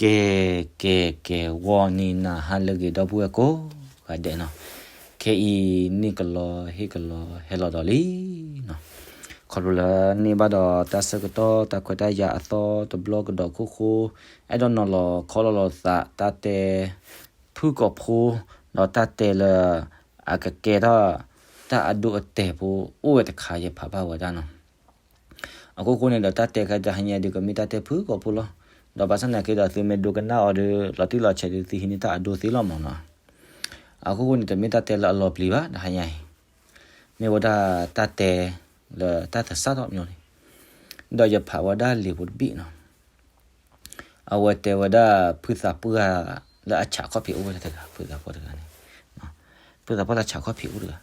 ကဲ ကဲ ကဲ ဂီၤနံၤနၤဟါလၢအဂ့ၤ ဒီပုၢ်ဝဲၢ်ကိးဂၤဒဲးနီၤ, ခဲအံၤန့ၣ်ကလီဟ့ၣ်ကလီဟဲလီၤဒီးလံနီၤ, ခီဖျိလၢန့ၢ်ဘၣ်ဒီးတၢ်ဆၢကတီၢ်တၢ်ခွဲးတၢ်ယာ်အသီတဘျီကဒီးခိၣ်ဃိ, အဲၣ်ဒိးနီၤလီၤခီလီၤလီၤသး တၢ်တဲဖုၣ်ကိာ်ဖိ, ဒီးတၢ်တဲလၢ အကကဲထီၣ်တၢ်အဒိအတဲာ်ဖိ အိၣ်ဝဲတခါ ယဖးဘၣ်ဝဲဒၣ်နီၤ. အခိၣ်ဃိန့ၣ်ဒီး တၢ်တဲခဲတဟါညါဒုး ကမ့ၢ်တၢ်တဲဖုၣ်ကိာ်ဖိလီၤ. ဒီးဘၣ်ဆၣ်သနာ်က့ဒီး သုမ့ၢ်ဒိကနၣ်အီၤဒီး လီၤတံၢ်လီၤဆဲးဒီး သုဟံးန့ၢ်တၢ်အဒိသ့လီၤမၢ်နီၤ. အခိၣ်ဃိန့ၣ် တမ့ၢ်တၢ်တဲလၢအလီၤပျံၤဘၣ် တဟါညါအံၤ, မ့ၢ်ဝဲဒၣ်တၢ်တဲလၢတၢ်သဆၣ်ထီၣ်မၠိန့ၣ်, ဒီးယဖးဝဲဒၣ်လံာ်ဖိတဘ့ၣ်နီၤ. အဝဲတဲဝဲဒၣ် ဖုသးပှၢ်လၢအဆးခီၣ်ဖံးအိၣ်ဝဲဒၣ်တဂၤ, ဖုသးပှၢ်တဂၤန့ၣ်, ဖုသးပှၢ်လၢအဆးခီၣ်ဖံးအိၣ်တဂၤ,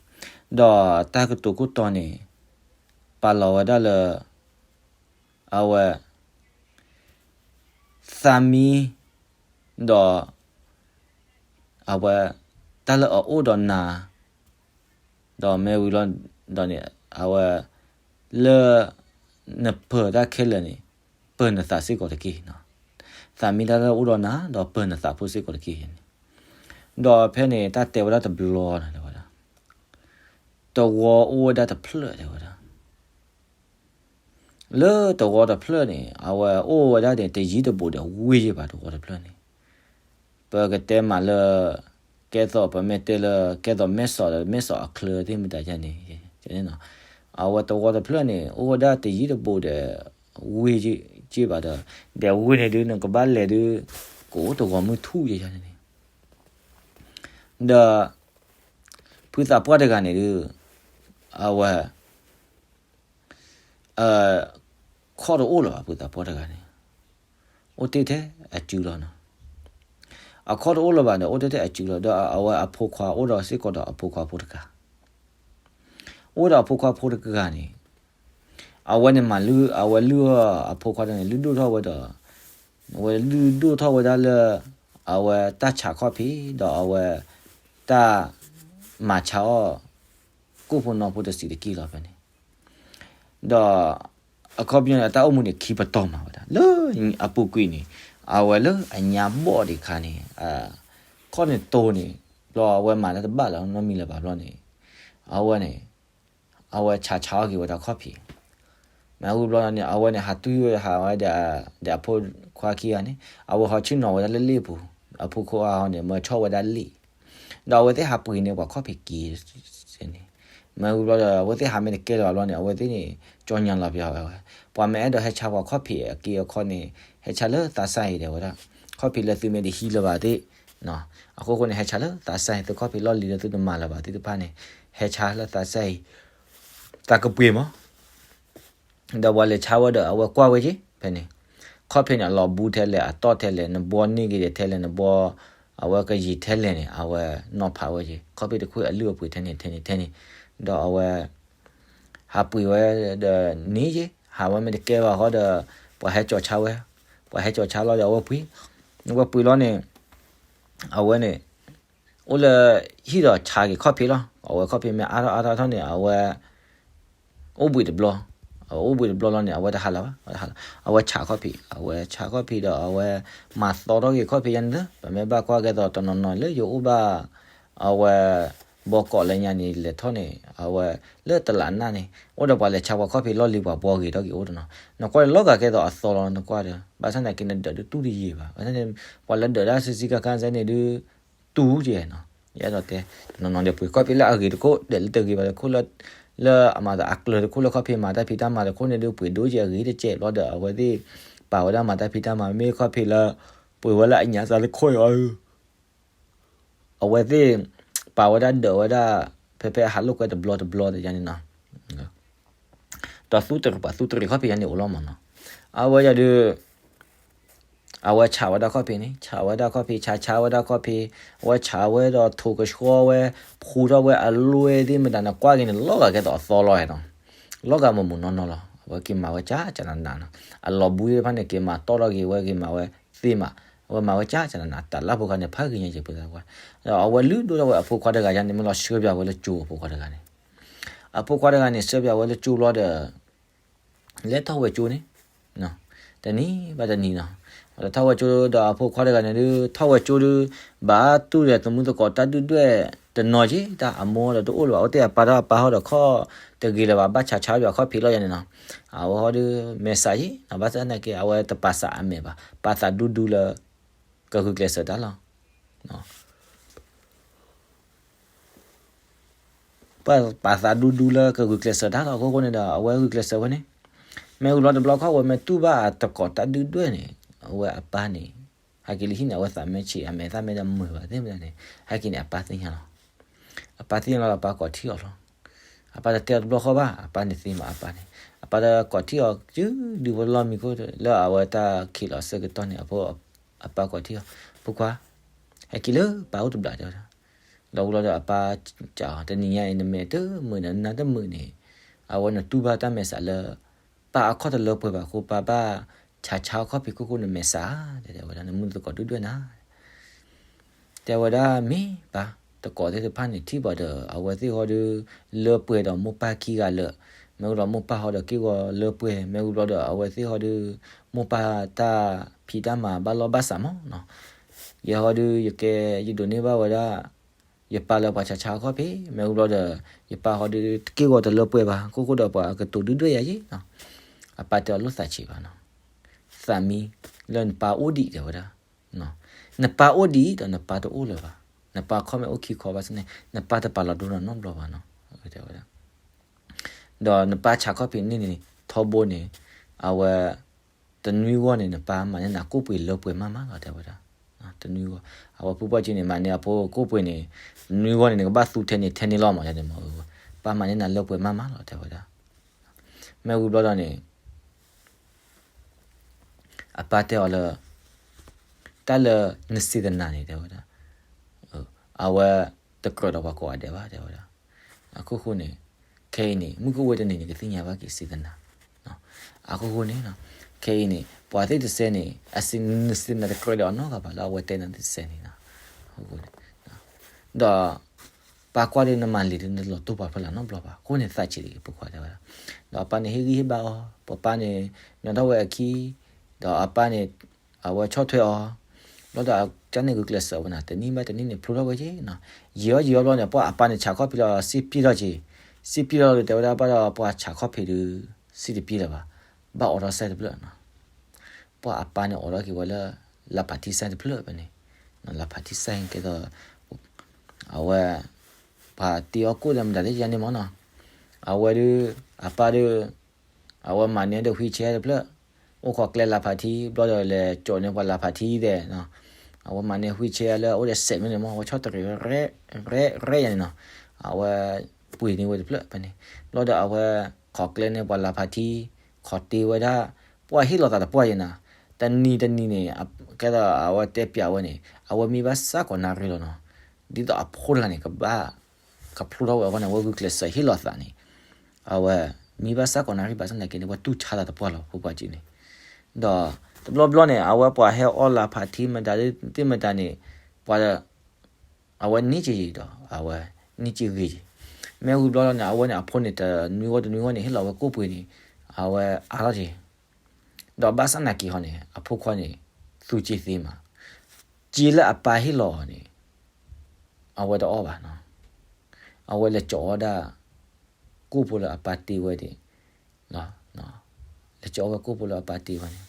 ဒီးတၢ်ကတိၤခိၣ်တီန့ၣ် ပာ်လီၤဝဲဒၣ်လၢ အဝဲ သးမံ ဒီး အဝဲ တၢ်လၢအအိၣ်ဒီးနၤ, ဒီးမ့ၢ်ဝံၤလီၤဒီးန့ၣ် အဝဲ လၢ နပၢၤတၢ်ခဲလၢာ်န့ၣ် ပၢၤနသးစ့ၢ်ကီးတက့ၢ်. သးမံတၢ်လၢအအိၣ်ဒီးနၤ ဒီးပၢၤနသးဖိစ့ၢ်ကီးတက့ၢ်န့ၣ်, ဒီးဖဲန့ၣ် တၢ်တဲဝဲဒၣ်တဘျီန့ၣ် တဲဝဲဒၣ် တဝီအိၣ်ဝဲဒၣ်တဖျၢၣ် တဲဝဲဒၣ် လၢတဝီတဖျၢၣ်န့ၣ် အဝဲအိၣ်ဝဲဒၣ်န့ၣ် တယံၤတဘူးဒီးဝ့ၢ်ယဲၢ်ဘၣ် တဝီတဖျၢၣ်န့ၣ်, ပကတဲမးလၢ ကဲသိးပမ့ၢ်တဲလၢ ကဲသိးမဲၢ်စီးဒီး မဲၢ်စီးအချၢသ့ၣ်မတၤယါန့ၣ်, အဝဲတဝီတဖျၢၣ်န့ၣ် အိၣ်ဝဲဒၣ်တယံၤတဘူးဒီး ဝ့ၢ်ယဲၢ်ဘၣ်ဒီး ဒီးဝ့ၢ်န့ၣ်ဒုး နကဘၣ်လဲၤဒုး ကအိၣ်တဂီၤမုၢ်ထူၣ်ယဲၢ်န့ၣ်, ဒီး ဖုသးပှၢ်တဂၤန့ၣ်ဒုး အဝဲ အခီၣ်တအိၣ်လၢၤဘၣ် ဖုသးပှၢ်တဂၤန့ၣ်, အိၣ်တ့ၢ်ထဲအစုလီၤနီၤ. အခီၣ်တအိၣ်လၢၤဘၣ်ဒီး အိၣ်တ့ၢ်ထဲအစုလီၤ ဒီးအဝဲအဖိခွါအိၣ်ဒီးစ့ၢ်ကီးဒီးအဖိခွါဖိတဂၤ, အိၣ်ဒီးအဖိခွါဖိတဂၤန့ၣ် အဝဲန့ၣ်မၤလုၢ် အဝဲလုၢ်အီၣ်အဖိခွါတဂၤန့ၣ် လုၢ်ဒိၣ်ထီၣ်ဝဲဒီး အဝဲလုၢ်ဒိၣ်ထီၣ်ဝဲဒၣ်လၢ အဝဲတၢ်ဆးခီၣ်ဖံး ဒီးအဝဲ တၢ် မၤဆါအီၣ် ကိၣ်ဖိနီၢ်ဖိတစံးတက့ၢ်လီၤဖဲန့ၣ်, ဒီး အခီပညီန့ၣ် အတၢ်အိၣ်မူန့ၣ် ခံပတီၢ်မၤဝဲဒၣ် လၢအပူၤကွံာ်န့ၣ် အဝဲလၢအညါဘီၣ်ဒံးခါန့ၣ် ခီၣ်န့ၣ်တိၢ်န့ၣ် ဘျီအဝဲမၤတၢ်တဘၣ်လၢၤနီတမံၤလၢၤဘၣ်ဘျီန့ၣ် အဝဲန့ၣ် အဝဲဆးဆါအီၣ်က့ၤဝဲဒၣ်ခီၣ်ဖံး, မ့ၢ်ဝံၤဘျီန့ၣ် အဝဲန့ၣ် ဟးတုၤဝဲဟးဝဲဒီး ဒီးအဖိခွါခံဂၤန့ၣ် အဝဲဟီဆ့ၣ်နီၤဝဲဒၣ်လၢလ့ၣ်ပူၤ, အဖိခွါအီၤန့ၣ် မၢဆီၣ်ဝဲဒၣ်လ့ၣ်, ဒီးအဝဲသ့ၣ်ဟးပှ့ၤန့ၢ်ပှၤခီၣ်ဖံးက့ၤန့ၣ်, မ့ၢ်ဝံၤဘျီဒီး အဝဲသ့ၣ်ဟးမ့ၢ်တကဲလၢၤဘၣ်ဘျီန့ၣ် အဝဲသ့ၣ်န့ၣ် ကၠီညါလီၤပျီဝဲ, ပှၤမ့ၢ်အဲၣ်ဒိးဟဲဆါပှၤခီၣ်ဖံးအက့အခီန့ၣ် ဟဲဆါလၢသးစၢ်အံၤတဲဝဲဒၣ်, ခီၣ်ဖံးလၢသုမ့ၢ်တဟံးလၢၤဘၣ်သ့ၣ်, အဃိဃိန့ၣ် ဟဲဆါလၢသးစၢ်အံၤ သုခီၣ်ဖံးလီၢ်လံၤလၢသုတမၤလၢၤဘၣ်သ့ၣ်တဖၣ်န့ၣ် ဟဲဆါလၢသးစၢ်အံၤ သးကပှ့ၤမး ဒီးပှၤလဲၤဆါဝဲဒီး အဝဲကွၢ်ဝဲက့ၤ ဖဲန့ၣ်, ခီၣ်ဖံးန့ၣ် အလီၤဘူးထဲလဲၣ် အတီၢ်ထဲလဲၣ် နဘှီန့ၢ်က့ၤဒံးထဲလဲၣ် နဘှီ အဝဲကယံာ်ထဲလဲၣ်န့ၣ် အဝဲနီၤဖးဝဲက့ၤ ခီၣ်ဖံးတခိၣ်အလုၢ်အပှ့ၤထဲန့ၣ် ထဲန့ၣ် ထဲန့ၣ်, ဒီးအဝဲ ဟးပှ့ၤဝဲဒီးန့ၣ်က့ၤ ဟးဝဲမ့ၢ်တကဲဘၣ်ဃီဒီး ပှၤဟဲကၠီၤဆါဝဲ, ပှၤဟဲကၠီၤဆါလီၤဒီးအဝဲပှ့ၤ, အဝဲပှ့ၤလီၤန့ၣ် အဝဲန့ၣ် အိၣ်လၢဟံၣ်ဒီးဆါက့ၤခီၣ်ဖံးလီၤ. အဝဲခီၣ်ဖံးမ့ၢ်အါထီၣ်အါထီၣ်ထီၣ်န့ၣ် အဝဲ အိၣ်ဘှံးတဘျီ, အဝဲအိၣ်ဘှံးတဘျီလီၤန့ၣ် အဝဲတဟးလၢၤဘၣ်, အဝဲဆးခီၣ်ဖံး, အဝဲဆးခီၣ်ဖံးဒီးအဝဲ မၤသီထီၣ်က့ၤခီၣ်ဖံးယါန့ၣ်လၢ ပမ့ၢ်ဘၣ်ကွၢ်ကဲသိးတနီၤနီၤလၢယအိၣ်ဘၣ် အဝဲ ဘီကီးလၢညါန့ၣ် လဲၤထီၣ်န့ၣ် အဝဲ လၢတလးနၢ်န့ၣ် အိၣ်ဒီးပှၤလဲၤဆါပှၤခီၣ်ဖံးလီၢ်လံၤပှၤဘှီဂ့ၤထီၣ်က့ၤအိၣ်တနီၤ, နကွၢ်လီၤဂာ်ကဲသိးအသီလီၤ နကွၢ်ဒီး ဘၣ်ဆၣ်သနာ်က့နဒၢးဒုးတူၢ်တယံာ်ဘၣ်, ဘၣ်ဆၣ်န့ၣ် ပှၤလၢဒၢးဒၣ်စ့စ့ကါကါစဲန့ၣ်ဒုး တူၢ်ကဲနီၤ, ယအဲၣ်ဒိးတဲ တနီၤနီၤဒီးပှ့ၤခီၣ်ဖံးလၢအဂ့ၤတခိၣ် ဒၢးလၢတဂ့ၤဘၣ်တခိၣ်လၢ လၢအမၤသးအကျၢၤတခိၣ်လၢခီၣ်ဖံးမၤတၢ်ဖံးတၢ်မၤတခိၣ်န့ၣ်ဒုး ပှ့ၤဒိၣ်ကဲအဂ့ၤတကဲဘျီဒီး အဝဲသ့ၣ် ပာ်ဝဲဒၣ်မၤတၢ်ဖံးတၢ်မၤ မ့ၢ်ခီၣ်ဖံးလၢ ပှ့ၤဝဲလၢအညါသးတခိၣ်အံၤ အဝဲသ့ၣ် ပာ်ဝဲဒၣ်ဒၢးဝဲဒၣ် ဖဲဖဲအဟးလိာ်ကွဲတဘျီတဘျီတယါန့ၣ်နီၤ, ဒီးသူတရံးပှၤသူတရံးခီၣ်ဖံးယါန့ၣ်အိၣ်လီၤမးနီၤ, အဝဲယၤဒုး အဝဲဆးဝဲဒၣ်ခီၣ်ဖံးန့ၣ် ဆးဝဲဒၣ်ခီၣ်ဖံး ဆးဆါဝဲဒၣ်ခီၣ်ဖံး အဝဲဆးဝဲဒီးထိးကဆှီဝဲ ဖူထီၣ်ဝဲအလွဲၢ်သ့ၣ်မတၤန့ၣ် ကွၢ်က့ၤန့ၣ် လီၤဂာ်ကဲသိးအသီလီၤနီၤ, လီၤဂာ်မုၢ်မုၢ်နီၢ်နီၢ်လီၤ, အဝဲက့ၤမၤဝဲကၠၢ်ကၠၢ်နးနးနီၤ, အလီၤဘှံးသ့ၣ်တဖၣ်န့ၣ် က့ၤမၤတီၢ်ထီၣ်က့ၤဝဲ က့ၤမၤဝဲသ့မး, အဝဲမၤဝဲကၠၢ်ကၠၢ်နးနး တၢ်လၢဖိခါန့ၣ် ဖးဂ့ၤညါက့ၤပှၤသးပှၢ်, ဒီးအဝဲလုၢ်ဒိၣ်ထီၣ်ဝဲအဖိခွါတဂၤယါန့ၣ် မ့ၢ်လီၤဆှၢပၠးဝဲလၢကၠိအဖိခွါတဂၤန့ၣ် အဖိခွါတဂၤန့ၣ် ဆှၢပၠးဝဲလၢကၠိဘျီဒီး လဲၤထီၣ်ဝဲကၠိန့ၣ် တနံၤဘၣ်တနံၤနီၤ, ဒီးထီၣ်ဝဲကၠိဒီးအဖိခွါတဂၤန့ၣ်ဒုး ထီၣ်ဝဲကၠိဒုး ဘၣ်တူၢ်ဒီးသမုၢ်သကိးတၢ်ဒုၣ်ဒွဲၣ်တနီၤက့ၤ တၢ်အမိၢ်ဒီးတအိၣ်လၢၤဘၣ် အိၣ်တ့ၢ်အပၢ်ဒီးအပၢ်ဟီဒီးခီၣ်တဂ့ၤလၢၤဘၣ် ဘၣ်ဆးဆါဒီးအခီၣ်ဖံးလီၤယၤန့ၣ်နီၤ. အဝဲဟီဒုး မဲာ်ဆှးယံၤ ဘၣ်ဆၣ်သနာ်က့ အဝဲတပာ်သးအမဲာ်ဘၣ် ပာ်သးဒူဒူလၢ ကဂုာ်ကျဲးစၢးတၢ်လီၤ. ပာ်သးဒူဒူလၢကဂုာ်ကျဲးစၢးတၢ်လီၤ. အခိၣ်ဃိန့ၣ်ဒီး အဝဲဂုာ်ကျဲးစၢးဝဲန့ၣ် မ့ၢ်ဝံၤဘျီတဘျီခီၣ်ဝဲ မ့ၢ်တူၢ်ဘၣ်အသကိးတၢ်ဒုၣ်ဒွဲၣ်န့ၣ် အဝဲအပၢ်န့ၣ် ဟဲက့ၤလၢဟံၣ်န့ၣ် အဝဲသးမ့ၢ်ဆံး အမဲာ်သၣ်မ့ၢ်တမုာ်ဘၣ်သ့ၣ်မတၤန့ၣ် ဟဲက့ၤန့ၣ် အပၢ်သ့ၣ်ညါလီၤ. အပၢ်သ့ၣ်ညါလီၤ အပၢ်ကိးထံၣ်အီၤလီၤ. အပၢ်တတဲအီၤတဘျီဃီဘၣ် အပၢ်န့ၣ်သ့မး အပၢ်န့ၣ် အပၢ်တကိးထံၣ်အီၤ စုဒုးဖိလီၢ်မံခိၣ်လၢအဝဲတၢ်ခံးလီၤအဆၢကတီၢ်န့ၣ် အဖိ အပၢ်ကိးထံၣ်အီၤ ဖိခွါ ဟဲက့ၤလၢပၢ်အိၣ်တဘျီတဲဝဲဒၣ်. လီၤဝံၤလီၤဒီးအပၢ်စံးအီၤ တနံၤညါအံၤ နမဲာ်တမုာ်ဒီးနနါတမုာ်န့ၣ် အဝဲနတူၢ်ဘၣ်တၢ်မဲာ်ဆှးလၢ ပၢ်အခီၣ်တလၢပှဲၤဘၣ်အဃိ ပၢ်ဘၣ်ဆးဆါအခီၣ်ဖံးခိၣ်ဃိ နမဲာ်ဆှး တဲဝဲဒၣ် နမုၢ်သကိးဒုၣ်ဒွဲၣ်နၤ တဲဝဲဒၣ် မ့ၢ်ပၢ် သကိးသ့ၣ်တဖၣ်န့ၣ် ထံၣ်ဘၣ်ဒီး အဝဲသ့ၣ်ဟီဒုး လၢပှဲၤဒီးမိၢ်ပၢ်ခံဂၤလၢာ်, မ့ၢ်ဝံၤဒီးမိၢ်ပၢ်ဟီဒီးက့ၢ်ဂီၤလၢပှဲၤ, မ့ၢ်ဝံၤဘျီဒီး အဝဲသ့ၣ်ဟီဒုး မိၢ်ပၢ်တၢ်ဖံးတၢ်မၤဘၣ်လီၢ်ဘၣ်စးမးနီၤ. ယဲဟီဒုး ယကဲ ယဒိးန့ၢ်ဘၣ်ဝဲဒၣ် ယပၢ်လၢပှၤဆးဆါအခီၣ်ဖံး, မ့ၢ်ဝံၤဘျီဒီး ယပၢ်ဟီဒုး က့ၢ်ဂီၤတလၢပှဲၤဘၣ်, ခိၣ်ဃိဒီးပှၤကတိၤဒုၣ်ဒွဲၣ်ယၤယ့နီၤ. အပၢ်တဲအီၤလိၣ်သးဆံးဘၣ်နီၤ, သးမံလၢနပၢ်အိၣ်ဒံးတဲဝဲဒၣ်. နပၢ်အိၣ်ဒံးဒီးနပၢ်တအိၣ်လၢၤဘၣ်, နပၢ်ခီၣ်မဲာ်အိၣ်ခံခီဘၣ်ဆၣ်န့ၣ် နပၢ်တပာ်လီၤဒိနၤနီတဘျီဘၣ်နီၤ, တဲဝဲဒၣ်. ဒီးနပၢ်ဆးခီၣ်ဖံးန့ၣ်န့ၣ် ထီဘိန့ၣ် အဝဲ တနွံဂီၢ်န့ၣ် နပၢ်မၤန့ၢ်နၤကိၣ်ပှ့ၤလၢပှဲၤမးမးလီၤ တဲဝဲဒၣ်. တနွံဂီၢ် အဝဲဖုပီၢ်ကံန့ၣ် မၤန့ၢ်အဖိကိၣ်ပှ့ၤန့ၣ် တနွံဂီၢ်န့ၣ် နကဘၣ်သူထဲန့ၣ်ထဲန့ၣ်လီၤမး တဲန့ၣ်မး, ပၢ်မၤန့ၢ်နၤလၢပှဲၤမးမးလီၤ တဲဝဲဒၣ်. မ့ၢ်ဝံၤဘျီဒီးန့ၣ် အပၢ်တဲအီၤလၢ တၢ်လၢနစံးတနၤန့ၣ် တဲဝဲဒၣ်, အဝဲတကြၢးဒီးပှၤကိးဂၤဒဲးဘၣ် တဲဝဲဒၣ်. အခိၣ်ဃိန့ၣ် ခဲအံၤန့ၣ် မုၢ်ကအိၣ်ဝဲတနံၤန့ၣ် ကသ့ၣ်ညါဘၣ်က့ၤစံးတနၤ. အခိၣ်ဃိန့ၣ် ခဲအံၤန့ၣ် ပှၤသ့ၣ်တစဲးန့ၣ် အစံးနစံးတနၤတကြၢးဒီးအနီၢ်ဂၤဘၣ်လၢအဝဲတဲနၤသ့ၣ်တစဲးန့ၣ်, အခိၣ်ဃိန့ၣ် ဒီး ပၢ်ကွၢ်ဒီးနမၤလံာ်ဒီးနတလီၤတိၢ်ပှၤဖျၢၣ်လၢ်နီတဘျီဘၣ်, အဃိန့ၣ်သးဆံးတဂ့ၤ ဖိခွါတဲဝဲဒၣ်. ဒီးအပၢ်န့ၣ်ဟ့ၣ်ဂံၢ်ဟ့ၣ်ဘါအီၤ, ပပၢ်န့ၣ် ညီထီၣ်ဝဲအခံ, ဒီးအပၢ်န့ၣ် အဝဲဆီၣ်ထွဲအီၤ, ဘျီဒီးအကန့ၣ်ဂုာ်ကျဲးစၢးဝဲနၤ တနံၣ်ဘၣ်တနံၣ်န့ၣ် ဖျိထီၣ်ဝဲက့ၤနီၤ. ယံာ်အီၣ်ယံာ်အီၣ်ဘျီန့ၣ် ပှၤအပၢ်န့ၣ်ဆးခီၣ်ဖံးလီၤ စံၣ်ပျံၢ်ထီၣ်က့ၤ, စံၣ်ပျံၢ်ထီၣ်ဒီးတဲဝဲဒၣ် ဘၣ်ဒီးပှၤဆးခီၣ်ဖံးဒီး စံၣ်တပျံၢ်လၢၤဘၣ်, ဘၣ်အိးထီၣ်စဲတဖျၢၣ်နီၤ. ပှၤအပၢ်န့ၣ်အိးထီၣ်က့ၤဝဲလၢ လၢဖးထံစဲတဖျၢၣ်ဖဲန့ၣ်, လၢဖးထံစဲကဲသိး အဝဲ ပှၤတ့အီၣ်ကိၣ်ဒီးမတၤသ့ၣ်ယါန့ၣ်မးနီၤ. အဝဲဒုး အပၢ်ဒုး အဝဲမၤန့ၢ်ဒီး wheelchair တဖျၢၣ်, အိၣ်ခိးကျဲလၢဖးထံ ဘျီဒီးလဲၤကိးန့ၢ်ပှၤလၢဖးထံသ့ၣ်, အဝဲမၤန့ၢ် wheelchair လၢအအိၣ်ဒီးစဲးမ့ၢ်န့ၣ်မး အဝဲဆီၣ်တရံး ရဲရဲယါန့ၣ်နီၤ. အဝဲပှ့ၤန့ၢ်ဝဲတဖျၢၣ်ဖဲန့ၣ်, ဘျီဒီးအဝဲ ခိးကျဲန့ၢ်ပှၤလၢဖးထံ, ခိးတ့ဝဲဒၣ်, ပှၤဟ့ၣ်လီၤသးတပှၢ်ယဲနီၤ. တနံၤတနံၤန့ၣ် ကဲသိးအဝဲတဲပျးဝဲန့ၣ် အဝဲမံဘၣ်စၢ်ကိးနၣ်ရံၣ်လီၤနီၤ. ဒ်သိးအဖိတဂၤန့ၣ် ကဘၣ် ကဖျိထီၣ်ဝဲအဂီၢ်န့ၣ် အဝဲဂုာ်ကျဲးစၢးဟ့ၣ်လီၤသးန့ၣ်, အဝဲမံဘၣ်စၢ်ကိးနၣ်ရံၣ်ဘၣ်ဆၣ်သနာ်က့န့ၣ် အဝဲတူၢ်ဆါသးတပှၢ်လီၤ ဖိပှၤကံန့ၣ်. ဒီးတဘျီဘျီန့ၣ် အဝဲပှၤဟဲအီၣ်လၢဖးထံမတၤသ့ၣ်မတၤန့ၣ် ပှၤ အဝဲန့ၢ်က့ၤဒီး အဝဲန့ၢ်က့ၤဂ့ၤက့ၤ. မ့ၢ်ဝံၤဘျီလီၤန့ၣ် အဝဲန့ၣ်အဖိန့ၣ် တနွံဂီၢ်တနွံဂီၢ်န့ၣ် ဟ့ၣ်လီၤဝဲကိၣ်ပှ့ၤန့ၣ် အဝဲအါထီၣ်က့ၤ. ဒီးဘၣ်ဆၣ်သနာ်က့ဟီန့ၣ် အဖိခွါန့ၣ် သူစ့သ့မး, စ့လၢအပၢ်ဟ့ၣ်လီၤအီၤန့ၣ် အဝဲတအီၣ်ဘၣ်နီၤ. အဝဲလဲၤကၠီအီၣ်ဒၣ် ကိၣ်ဖိလၢအပၢ်တ့ဝဲန့ၣ် လဲၤကၠီအီၣ်ဝဲကိၣ်ဖိလၢအပၢ်တ့ဝဲန့ၣ်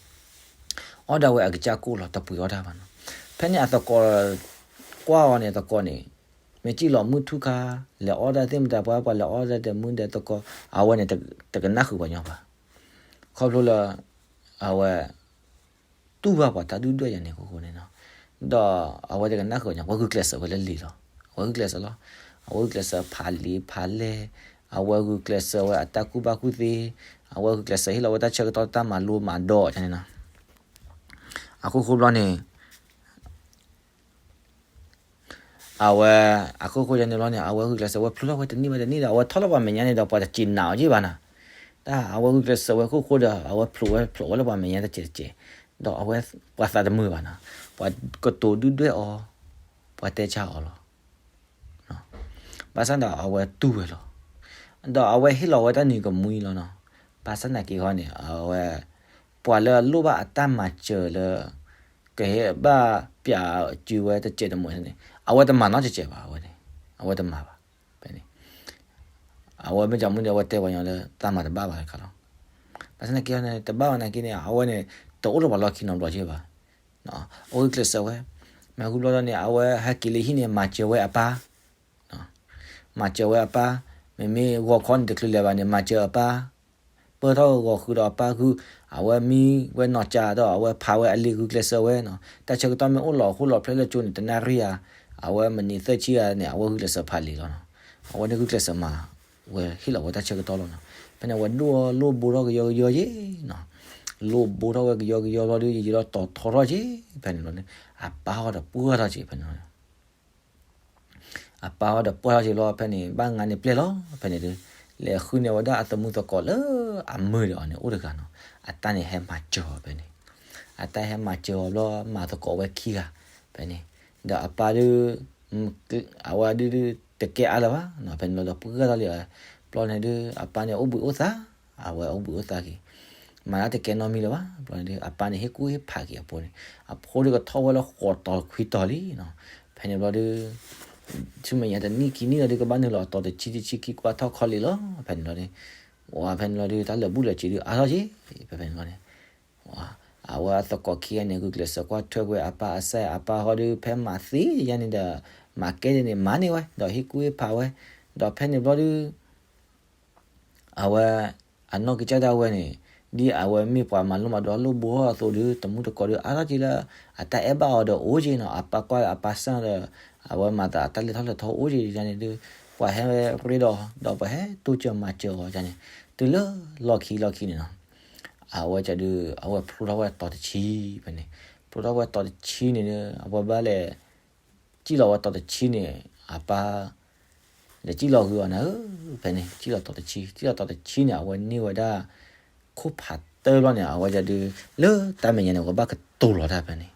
အီၣ်ဒၣ်ဝဲအကစၢ်ကိၣ်လီၤ တပှ့ၤအီၣ်တၢ်ဘၣ်နီၤ. ဖဲန့ၣ်အသကိး ကွၢ်အီၤန့ၣ် အသကိးန့ၣ် မ့ၢ်စံၣ်လီၤမုၢ်ထူၣ်ခါ လဲၤအီၣ်ဒၣ်သ့ၣ်မတၤ ပှၤပှၤလဲၤအီၣ်ဒၣ်တမုၢ်ဒီးသကိး အဝဲန့ၣ် တကနၣ်ဃုာ်ပှၤညီဘၣ်. ခီဖျိလၢ အဝဲ တူၢ်ဘၣ်ပှၤတၢ်ဒုၣ်ဒွဲၣ်ယၤန့ၣ်အဃိန့ၣ်နီၤ. ဒီးအဝဲတကနၣ်ဃုာ်ပှၤညီ အဝဲဂုာ်ကျဲးစၢးဝဲလၢလံာ်လီၤ. အဝဲဂုာ်ကျဲးစၢးလီၤ. အဝဲဂုာ်ကျဲးစၢးဖးလံာ်ဖးလဲၢ်, အဝဲဂုာ်ကျဲးစၢးဝဲအတၢ်ကူၣ်ဘၣ်ကူၣ်သ့, အဝဲဂုာ်ကျဲးစၢးဟ့ၣ်လီၤဝဲတၢ်ဆၢကတီၢ်တၢ်မၤလိမၤဒိးန့ၣ်နီၤ. အခိၣ်ဃိဘျီန့ၣ် အဝဲ အခိၣ်ဃိယၤန့ၣ်ဘျီန့ၣ် အဝဲဂုာ်ကျဲးစၢးဝဲဖျိထီၣ်ဝဲတနံၣ်ဘၣ်တနံၣ်ဒီး အဝဲထီၣ်လၢပှၤမဲာ်ညါန့ၣ်ဒီး ပှၤတစံးနာ်အီၤက့ၢ်ဘၣ်နီၤ. တၢ်အဝဲဂုာ်ကျဲးစၢးဝဲခိၣ်ဃိဒီး အဝဲဖျိးဝဲဖျိးဝဲလၢပှၤမဲာ်ညါတစဲးတစဲး, ဒီးအဝဲ ပှၤသးတမုာ်ဘၣ်နီၤ. ပှၤကတိၤဒုၣ်ဒွဲၣ်အီၤ, ပှၤတဲဆါအီၤလီၤ. ဘၣ်ဆၣ်ဒီးအဝဲတူၢ်ဝဲလီၤ. ဒီးအဝဲဟ့ၣ်လီၤဝဲတၢ်နံၤကမှံလီၤနီၤ. ဘၣ်ဆၣ်သနာ်က့ဟီန့ၣ် အဝဲ ပှၤလၢအလိၣ်ဘၣ်အတၢ်မၤစၢၤလၢ ကဟဲဘၣ်ပျးစုဝဲတစဲးတမှဲးန့ၣ် အဝဲတမၤနီတစဲးဘၣ် အဝဲန့ၣ်, အဝဲတမၤဘၣ်, ဖဲန့ၣ် အဝဲမ့ၢ်ကမူန့ၣ် အဝဲတဲပှၤညီလၢ တၢ်မၤတဘၣ်ဘၣ်တခါလီၤ. ဘၣ်ဆၣ်သနာ်က့န့ၣ် တဘၣ်ဘၣ်သနာ်က့န့ၣ် အဝဲန့ၣ် တအိၣ်လၢပှၤလီၢ်ခံနီတဘျီက့ဘၣ်, အဝဲဂုာ်ကျဲးစၢးဝဲ, မ့ၢ်ဂုာ်ဘျီဒီးန့ၣ် အဝဲဟဲက့ၤလၢဟံၣ်န့ၣ် မၤစၢၤဝဲအပၢ် မၤစၢၤဝဲအပၢ်, မ့မ့ၢ်ဂီၤခီန့ၣ်တချုးလဲၤဘၣ်န့ၣ် မၤစၢၤအပၢ်, ပၢၢ်ထီၣ်ဂီၤဃုာ်ဒီးအပၢ်ဂုာ်, အဝဲမံဝဲနီၢ်ကၠၢ်ဒီး အဝဲဖးဝဲအလံာ်ဂုာ်ကျဲးစၢးဝဲနီၤ, တၢ်ဆၢကတီၢ်မ့ၢ်အိၣ်လီၤအဃိလီၤဖျဲၣ်လၢကၠိန့ၣ် တနၣ်ရံၣ်ဧါ, အဝဲမံးနံးသၢဆံဧါန့ၣ် အဝဲဂုာ်ကျဲးစၢးဖးလံာ်လီၤနီၤ, အဝဲန့ၣ်ဂုာ်ကျဲးစၢးမၤဝဲဟ့ၣ်လီၤဝဲတၢ်ဆၢကတီၢ်လီၤနီၤ, ဖဲန့ၣ်အဝဲဒိၣ်လိၣ်ဘိထီၣ်ကယီကယီက့နီၤ, လိၣ်ဘိထီၣ်ဝဲကယီကယီဘျီဒီး ယံာ်ယံာ်ဒီးတီၤထီထီၣ်က့, ဖဲန့ၣ်ဘျီန့ၣ် အပၢ်ဟီဒီးပှၢ်ထီၣ်က့ ဖဲန့ၣ် အပၢ်ဟီဒီးပှၢ်ထီၣ်က့ဘျီ ဖဲန့ၣ် ဘၣ်ငါန့ၣ်ပျဲၢ်လီၤ ဖဲန့ၣ်ဒီး လဲၤဃုန့ၢ်ဝဲဒၣ်အသမူသကိးလၢအမုာ်ဒီးအီၤန့ၣ် အိၣ်တဂၤနီၤ, အတၢ်န့ၣ်ဟဲမၤစၢၤအီၤဖဲန့ၣ်, အတၢ်ဟဲမၤစၢၤအီၤဘျီ မၤသကိးဝဲခံဂၤ ဖဲန့ၣ်, ဒီးအပၢ်ဒုး အဝဲဒုးတကဲအါလၢၤဘၣ်နီၤ, ဖဲန့ၣ်ဘျီဒီးပှၢ်ထီၣ်လံ, ဘျီန့ၣ်ဒုး အပၢ်န့ၣ်အိၣ်ဘှံးအိၣ်သါ, အဝဲအိၣ်ဘှံးအိၣ်သါက့ၤ, မၤတၢ်တကဲနီတမံၤလၢၤဘၣ်, ဘျီန့ၣ်ဒုး အပၢ်န့ၣ်ဟ့ၣ်ကူၣ်ဟ့ၣ်ဖးက့ၤအဖိန့ၣ်, အဖိဒုးကထီၣ်ဝဲလၢဃိးတီၤခွံတီၤလံနီၤ, ဖဲန့ၣ်ဘျီဒုး ဆူမဲာ်ညါတနံၣ်ခံနံၣ်လီၤဒုး ကဘၣ်နုာ်လီၤအတီၤတဆံတဆံခံ ကွၢ်ထီၣ်ခီလ့ၣ်လီၤ, ဖဲန့ၣ်ဘျီန့ၣ်, ဝဲဖဲန့ၣ်ဘျီဒုး တၢ်လၢာ်ဘူၣ်လၢာ်စ့ၤဒုးအါထီၣ်က့, ဖဲဖဲန့ၣ်ဘျီန့ၣ် အဝဲအသကိးခံဂၤန့ၣ် ဂုာ်ကျဲးစၢးကွၢ်ထွဲကွံာ်အပၢ်အစၢ်, အပၢ်ဟီဒုး ဖဲမၤသ့ယါန့ၣ်ဒီး မၤကဲဒ်န့ၣ် မၤန့ၢ်ဝဲ ဒီးဟ့ၣ်ကူၣ်ဟ့ၣ်ဖးဝဲ, ဒီးဖဲန့ၣ်ဘျီဒုး အဝဲ အနီၢ်ကစၢ်ဒၣ်ဝဲန့ၣ် ဒ်အဝဲမ့ၢ်ပှၤမၤလိမၤဒိးလိၣ်ဘိထီၣ်အသိးဒုး တမူတကိးဒုး အါထီၣ်က့လၢ အတၢ်အဲၣ်ဘၣ်အီၤဒီးအိၣ်က့နီၤ, အပၢ်ကွၢ်အပၢ်စၢ်ဒီး အဝဲမၤသးတၢ်လဲၤထီၣ်လဲၤထီအိၣ်က့န့ၣ်ဒုး ပှၤဟဲဝဲရ့ဒီး ဒီးပှၤဟဲတိစၢၤမၤစၢၤအီၤန့ၣ် တုၤလၢလီၢ်ခံလီၢ်ခံန့ၣ်နီၤ, အဝဲဒုး အဝဲဖျိထီၣ်ဝဲတီၤတဆံ ဖဲန့ၣ်, ဖျိထီၣ်ဝဲတီၤတဆံန့ၣ် အဝဲဘၣ်လဲၤ စံၣ်လီၤဝဲတီၤတဆံန့ၣ် အပၢ် လဲၤစံၣ်လီၤဂုာ်အီၤနၤဧၢ, ဖဲန့ၣ် စံၣ်လီၤတီၤတဆံ, စံၣ်လီၤတီၤတဆံန့ၣ် အဝဲန့ၢ်ဝဲဒၣ် ခိၣ်ဖးတၢဘျီန့ၣ် အဝဲဒုး လၢတၢ်မဲာ်ညါန့ၣ် အဝဲဘၣ်ကတိၤလီၤတၢ်ဖဲန့ၣ်,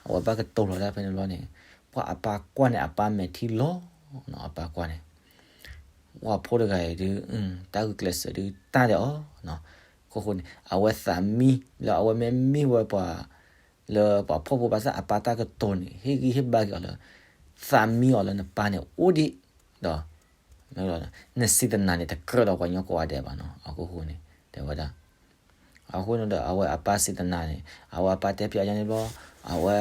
အဝဲဘၣ်ကတိၤလီၤတၢ်ဖဲန့ၣ်ဘျီန့ၣ် ပှၤအပၢ်ကွၢ်န့ၣ် အပၢ်မဲာ်ထံလီၤနီၤ, အပၢ်ကွၢ်န့ၣ် ပှၤဖိတဂၤအံၤဒုး တၢ်ဂုာ်ကျဲးစၢးဒုးတၢ်ဒီးအီၤ, အခိၣ်ဃိန့ၣ် အဝဲသးမံလၢအဝဲမ့ၢ်မ့ၢ်ဝဲပှၤ လၢပှၤဖှီၣ်ဖိဘၣ်ဆၣ်အပၢ်တၢ်ကတိၤန့ၣ် ဟ့ၣ်ဂံၢ်ဟ့ၣ်ဘါက့ၤအီၤလၢ သးမံအီၤလၢနပၢ်န့ၣ်အိၣ်ဒံး, ဒီး နစံၣ်သနၤန့ၣ် တကြၢးဒီးပှၤကညီကိးဂၤဒဲးဘၣ်နီၤ, အခိၣ်ဃိန့ၣ် တဲဝဲဒၣ် အဃိန့ၣ်ဒီး အဝဲအပၢ်စံၣ်သနၤန့ၣ် အဝဲအပၢ်တဲပၠးယါန့ၣ်ဘျီ အဝဲ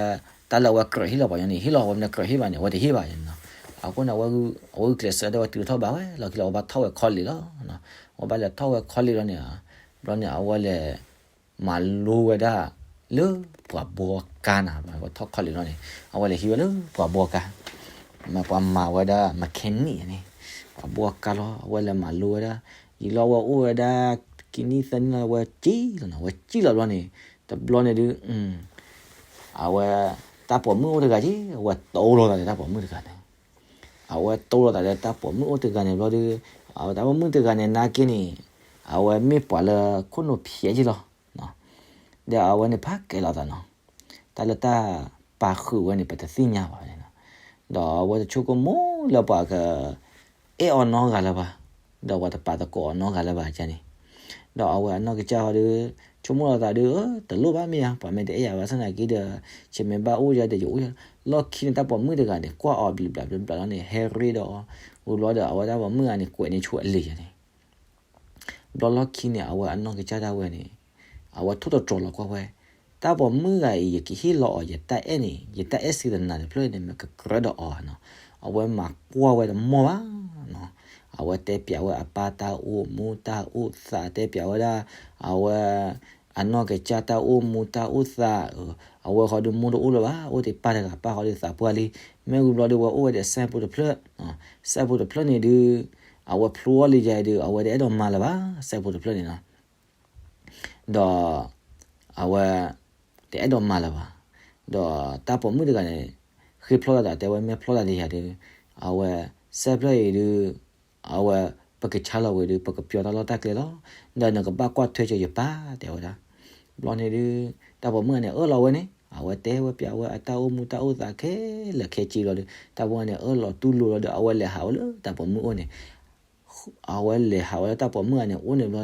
တၢ်လၢအဝဲကြၢးဟ့ၣ်လီၤပှၤကညီန့ၣ် ဟ့ၣ်လီၤဝဲမ့ၢ်ကြၢးဟ့ၣ်ဘၣ်န့ၣ် အဝဲတဟ့ၣ်ဘၣ်န့ၣ်နီၤ, အဃိန့ၣ် အဝဲဂုာ်ကျဲးစၢးဒီးဝဲတုၤထီၣ်ဘၣ်ဝဲ လီၢ်ခံလီၤ အဝဲဘၣ်ထီၣ်ဝဲခီလ့ၣ်လီၤ, အဝဲဘၣ်လဲၤထီၣ်ဝဲခီလ့ၣ်လီၤန့ၣ်, ဘျီန့ၣ် အဝဲလဲၤ မၤလိဝဲဒၣ် လၢပှၤဘှီကါနၤ, ပှၤထီၣ်ခီလ့ၣ်လီၤန့ၣ် အဝဲလဲၤဟံးဝဲလၢပှၤဘှီကါ, မ့ၢ်ပှၤမၤဝဲဒၣ် mechanic န့ၣ် ပှၤဘှီကါလီၤ, အဝဲလဲၤမၤလိဝဲဒၣ် ယံာ်လီၤအဝဲအိၣ်ဝဲဒၣ် ခံနံၣ်သၢနံၣ်လီၤ အဝဲစံၣ်လီၤနီၤ, အဝဲစံၣ်လီၤဘျီန့ၣ် တဘျီန့ၣ်ဒုး အဝဲ တၢ်ပိာ်မုၣ်အိၣ်တဂၤက့ အဝဲတိလိာ်သးဒီးတၢ်ပိာ်မုၣ်တဂၤန့ၣ်, အဝဲတိလိာ်သးဒီးတၢ်ပိာ်မုၣ်အိၣ်တဂၤန့ၣ်ဘျီဒုး အဝဲတၢ်ပိာ်မုၣ်တဂၤန့ၣ် နာ်က့န့ၣ် အဝဲမ့ၢ်ပှၤလၢခိၣ်နူာ်ဖျဲးက့လီၤ ဒီးအဝဲန့ၣ်ဖးကဲလိာ်သးနီၤ, တၢ်လၢတၢ်ပာ်ဃုာ်ဝဲန့ၣ် ပတသ့ၣ်ညါဘၣ်န့ၣ်နီၤ, ဒီးအဝဲတဆိကမိၣ်လၢပှၤက အဲၣ်အီၤနီတဂၤလၢၤဘၣ်, ဒီးပှၤတပာ်သကိးအီၤနီတဂၤလၢၤဘၣ်န့ၣ်, ဒီးအဝဲအနီၢ်ကစၢ်ဟီဒီး ဆိကမိၣ်လီၤသးဒီး တလိၣ်ဘၣ်မ့ၢ်ဧါ, ပှၤမ့ၢ်တအဲၣ်ယၤဘၣ်ဆၣ်သနာ်က့ဒီး ယမ့ၢ်ဘၣ်အိၣ်ယၤဒီးယအိၣ်ယၤ, လီၢ်ခံန့ၣ်တၢ်ပိာ်မုၣ်တဂၤန့ၣ် ကွၢ်အီၤဘျုးဘျးဘျုးဘျးလီၤန့ၣ် ဟဲရ့ဒီးအီၤ, ဝံၤဘျီဒီးအဝဲတၢ်ပိာ်မုၣ်ဂၤန့ၣ် ကွဲးန့ၢ်ဆူအလံာ်ယၤန့ၣ် ဘျီလီၢ်ခံန့ၣ် အဝဲအနီၢ်ကစၢ်ဒၣ်ဝဲန့ၣ် အဝဲထိၣ်သတြီၤလီၤကွၢ်ဝဲ, တၢ်ပိာ်မုၣ်ဂၤအံၤ ယကဟ့ၣ်လီၤအီၤ ယတၢ်အဲၣ်န့ၣ် ယတၢ်အဲၣ်စံၣ်သနၤတဖျၢၣ်န့ၣ် မ့ၢ်ကကြၢးဒီးအီၤနီၤ, အဝဲမၤကွၢ်ဝဲတမီၢ်ဘၣ်နီၤ, အဝဲတဲပၠးဝဲအပၢ်တၢ်အိၣ်မူတၢ်အိၣ်သး တဲပၠးဝဲဒၣ် အဝဲ အနီၢ်ကစၢ်တၢ်အိၣ်မူတၢ်အိၣ်သး, အဝဲဃီဒီးမိၢ်တအိၣ်လၢၤဘၣ် အိၣ်တ့ၢ်ပၢ်တဂၤ ပၢ်ဃီဒီးသးပှၢ်လံ, မ့ၢ်ဝံၤဘျီဒီးဝဲအိၣ်ဝဲဒီးစဲးဖိတဖျၢၣ်, စဲးဖိတဖျၢၣ်န့ၣ်ဒုး အဝဲဖျိအီၤလံယၤဒီး အဝဲတအဲၣ်ဒိးမၤလၢၤဘၣ် စဲးဖိတဖျၢၣ်န့ၣ်နီၤ, ဒီး အဝဲ တအဲၣ်ဒိးမၤလၢၤဘၣ်, ဒီးတၢ်ပိာ်မုၣ်တဂၤန့ၣ် ဃ့ဖျီၣ်လီၤသးတဲဝဲ မ့ၢ်ဖျီၣ်သးဒီးယၤဒီး အဝဲ စဲးဖျၢၣ်အံၤဒုး အဝဲ ပကဆါလီၤဝံၤဒီး ပကပၠီတၢ်လီၢ်တၢ်ကျဲလီၤ, ဒီးနကဘၣ်ကွၢ်ထွဲစၢၤယပၢ် တဲဝဲဒၣ်, ဘျီန့ၣ်ဒုး တၢ်ပိာ်မုၣ်ဂၤန့ၣ် အၢၣ်လီၤဝဲန့ၣ် အဝဲတဲဝဲပၠးဝဲအတၢ်အိၣ်မူတၢ်အိၣ်သးခဲလၢာ်ခဲဆ့လီၤဒီး တၢ်ပိာ်မုၣ်ဂၤန့ၣ် အၢၣ်လီၤတူၢ်လိာ်လီၤဒီး အဝဲလဲၤဟးဝဲလၢတၢ်ပိာ်မုၣ်အိၣ်န့ၣ် အဝဲလဲၤဟးဝဲလၢတၢ်ပိာ်မုၣ်ဂၤန့ၣ်အိၣ်န့ၣ်ဘျီ,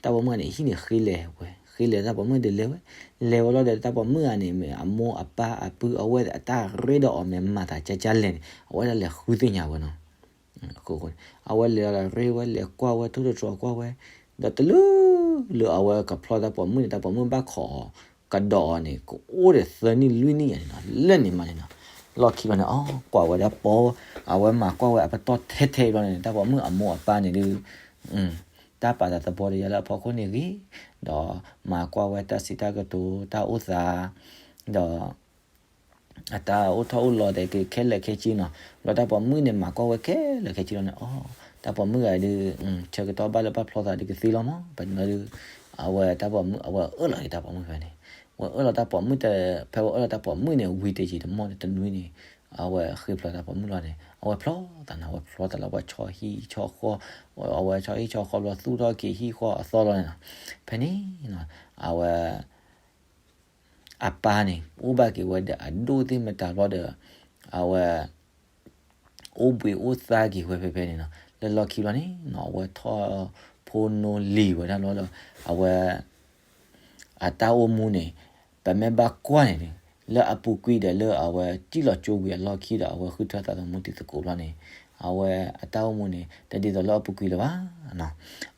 တၢ်ပိာ်မုၣ်ဂၤန့ၣ် ဟံၣ်န့ၣ်ဃ့လဲၤဝဲ က့ၤလဲၤတၢ်ပိာ်မုၣ်ဒီးလဲၤဝဲ, လဲၤဝဲလီၤဒီးတၢ်ပိာ်မုၣ်ဂၤန့ၣ် မ့ၢ်အမိၢ်အပၢ်အပုၢ်အဝဲၢ်အတၢ်ရ့ဒီးအီၤမ့ၢ်မၤသးကၢ်ကၢ်လဲၣ်န့ၣ် အဝဲဒၣ်လဲၤဃုသ့ၣ်ညါဝဲနီၤ. အဃိန့ၣ် အဝဲလဲၤဒီးရ့ဝဲ လဲၤကွၢ်ဝဲ ထိၣ်သတြီၤကွၢ်ဝဲ, ဒီးတလုၢ်လၢအဝဲကဖျီတၢ်ပိာ်မုၣ်န့ၣ် တၢ်ပိာ်မုၣ်ဘၣ်ခိးအီၤ ကဒီးအီၤန့ၣ် ကအိၣ်ဒီးသၢနံၣ်လွံၢ်နံၣ်ယၤန့ၣ်နီၤ, လၢန့ၣ်မးန့ၣ်နီၤ. လီၢ်ခံဘျီန့ၣ် အီ ကွၢ်ဝဲဒၣ်ပိာ်, အဝဲမၤကွၢ်ဝဲအပတီၢ်ထဲထဲဘျီန့ၣ် တၢ်ပိာ်မုၣ်အမိၢ်အပၢ်န့ၣ်ဒုး တၢ်ပာ်သးသဘီတယၤလၢအဖီခိၣ်န့ၣ်ဂ့ၤ, ဒီးမၤကွၢ်ဝဲတၢ်စံးတၢ်ကတိၤ တၢ်အိၣ်သး, ဒီး အတၢ်အိၣ်ထီၣ်အိၣ်လီၤသ့ၣ်က့ၤခဲလၢာ်ခဲဆ့နီၤ. ဘျီတၢ်ပိာ်မုၣ်န့ၣ် မၤကွၢ်ဝဲခဲလၢာ်ခဲဆ့လီၤန့ၣ် အီ တၢ်ပိာ်မုၣ်ဂၤဒုး ဆၢကတီၢ်ဘၣ်လၢဘၣ်ဖျီသးဒုးကသ့လီၤမး. ပှၤညီဒုး အဝဲတၢ်ပိာ်မုၣ် အဝဲအၢၣ်လီၤက့ၤတၢ်ပိာ်မုၣ်ဖဲန့ၣ်, ဝဲအၢၣ်လီၤတၢ်ပိာ်မုၣ်တ, ဖဲဝဲအၢၣ်လီၤတၢ်ပိာ်မုၣ်န့ၣ် ဝံၤတယံာ်တမီၢ်န့ၣ် တနွံန့ၣ် အဝဲဃ့ဖျီတၢ်ပိာ်မုၣ်လီၤန့ၣ် အဝဲဖျီသးန့ၣ် အဝဲဖျီသးလၢပှၤဆီဟံၣ်ဆီဃီ, အဝဲဆီဟံၣ်ဆီဃီဘျီ သူၣ်ထီၣ်က့ၤဟံၣ်ဃီအသီလီၤန့ၣ်နီၤ. ဖဲန့ၣ်နီၤ အဝဲ အပၢ်န့ၣ် အိၣ်ဘၣ်က့ၤဝဲဒီးအဒိၣ်သ့ၣ်မတၤဘျီဒီး အဝဲ အိၣ်ဘှံးအိၣ်သါက့ၤဝဲဖဲဖဲန့ၣ်နီၤ. လၢလီၢ်ခံဘျီန့ၣ်နီၤ အဝဲထီၣ်ဖိနီၢ်လံၤဝဲဒၣ်လီၤဒီး အဝဲ အတၢ်အိၣ်မူန့ၣ် ပမ့ၢ်ဘၣ်ကွၢ်န့ၣ် လၢအပူၤကွံာ်ဒီးလၢအဝဲစံၣ်လီၤကၠိဝံၤအလီၢ်ခံဒီး အဝဲဃုထၢသးသမူတံၤသကိးဘျီန့ၣ် အဝဲအတၢ်အိၣ်မူန့ၣ် တဒ်သိးလၢအပူၤကွံာ်လၢၤဘၣ်နီၤ.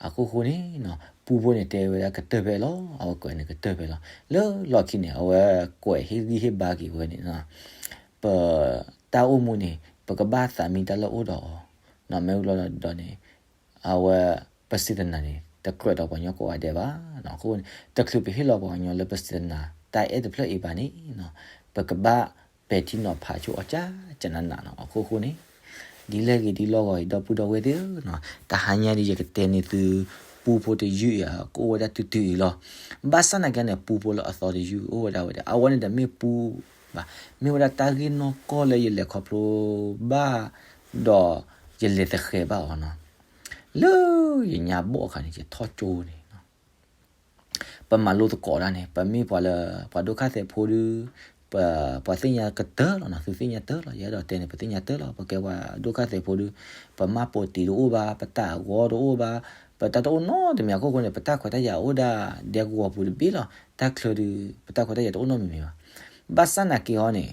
အခိၣ်ဃိန့ၣ်နီၤ ပူဖိန့ၣ်တဲဝဲဒၣ်ကတၢၢ်ဖဲအံၤလီၤ, အဝဲကွဲးန့ၣ်ကတၢၢ်ဖဲအံၤလီၤ. လၢလီၢ်ခံန့ၣ် အဝဲကွဲးဟ့ၣ်ဂံၢ်ဟ့ၣ်ဘါက့ၤဝဲန့ၣ်နီၤ ပတၢ်အိၣ်မူန့ၣ် ပကဘၣ်သးမံတၢ်လၢအအိၣ်ဒီးအီၤ, မ့ၢ်ဝံၤဘျီဒီးန့ၣ် အဝဲ ပစံးတနၤန့ၣ် တကြၢးဒီးပှၤကညီကိးဂၤဒဲးဘၣ်. အဃိန့ၣ် တချုးပဟ့ၣ်လီၤပှၤကညီလၢပစံးတနၤ တၢ်အဲၣ်တဖျၢၣ်အံၤဘၣ်န့ၣ်နီၤ ပကဘၣ်ပဲာ်ထံနီၤဖးဆိအီၤကၢ်ကၢ်နးနးနီၤ. အခိၣ်ဃိန့ၣ် ဒ်လဲၣ်ဂ့ၤဒ်လီၢ်ဂီၤအံၤ ဒီပုၢ်ဒီဝဲၢ်သ့ၣ်ဧၢနီၤ တဟါညါဒ်ယကတဲန့ၢ်သု ပူဖိတယုၢ်အံၤ ကအိၣ်ဝဲဒၣ်တုၤတုၤအံၤလီၤ. ဘၣ်ဆၣ်နာ်က့န့ၣ် ပူဖိလၢအသီတယုၢ်အိၣ်ဝဲဒၣ်ဝဲဒီး အဝဲန့ၣ်တမ့ၢ်ပူဘၣ်, မ့ၢ်ဝဲဒၣ်တၢ်ဂ့ၢ်နီၢ်ကီၢ်လၢယလဲၤခီဖျိဘၣ် ဒီးယလဲၤသဃဲၤဘၣ်အီၤနီၤ. လၢယညါဘီၣ်အခါန့ၣ် ယထီၣ်ကၠိန့ၣ် ပမၤလိသကိးတၢ်န့ၣ် ပမ့ၢ်ပှၤလၢ ပှၤဒိၣ်ခါသဲးဖိဒုး ပ ပှၤသ့ၣ်ညါကတၢၢ်လီၤနီၤ, သုသ့ၣ်ညါတၢၢ်လီၤ, ယအဲၣ်ဒိးတဲန့ၣ် ပသ့ၣ်ညါတၢၢ်လီၤ, ပကဲပှၤဒိၣ်ခါသဲးဖိဒုး ပမှတ်ပုံတင်တအိၣ်ဘၣ်, ပတၢ်အဂီၢ်တအိၣ်ဘၣ်, ပတၢ်တအိၣ်နီတမံၤအခိၣ်ဃိန့ၣ် ပတၢ်ခွဲးတၢ်ယာ်အိၣ်ဒၣ်ဒဲကဝီၤပူၤတဘ့ၣ်လီၤ, တၢ်ချၢဒုး ပတၢ်ခွဲးတၢ်ယာ်တအိၣ်နီတမံၤမံၤဘၣ်. ဘၣ်ဆၣ်နာ်က့အီၤန့ၣ်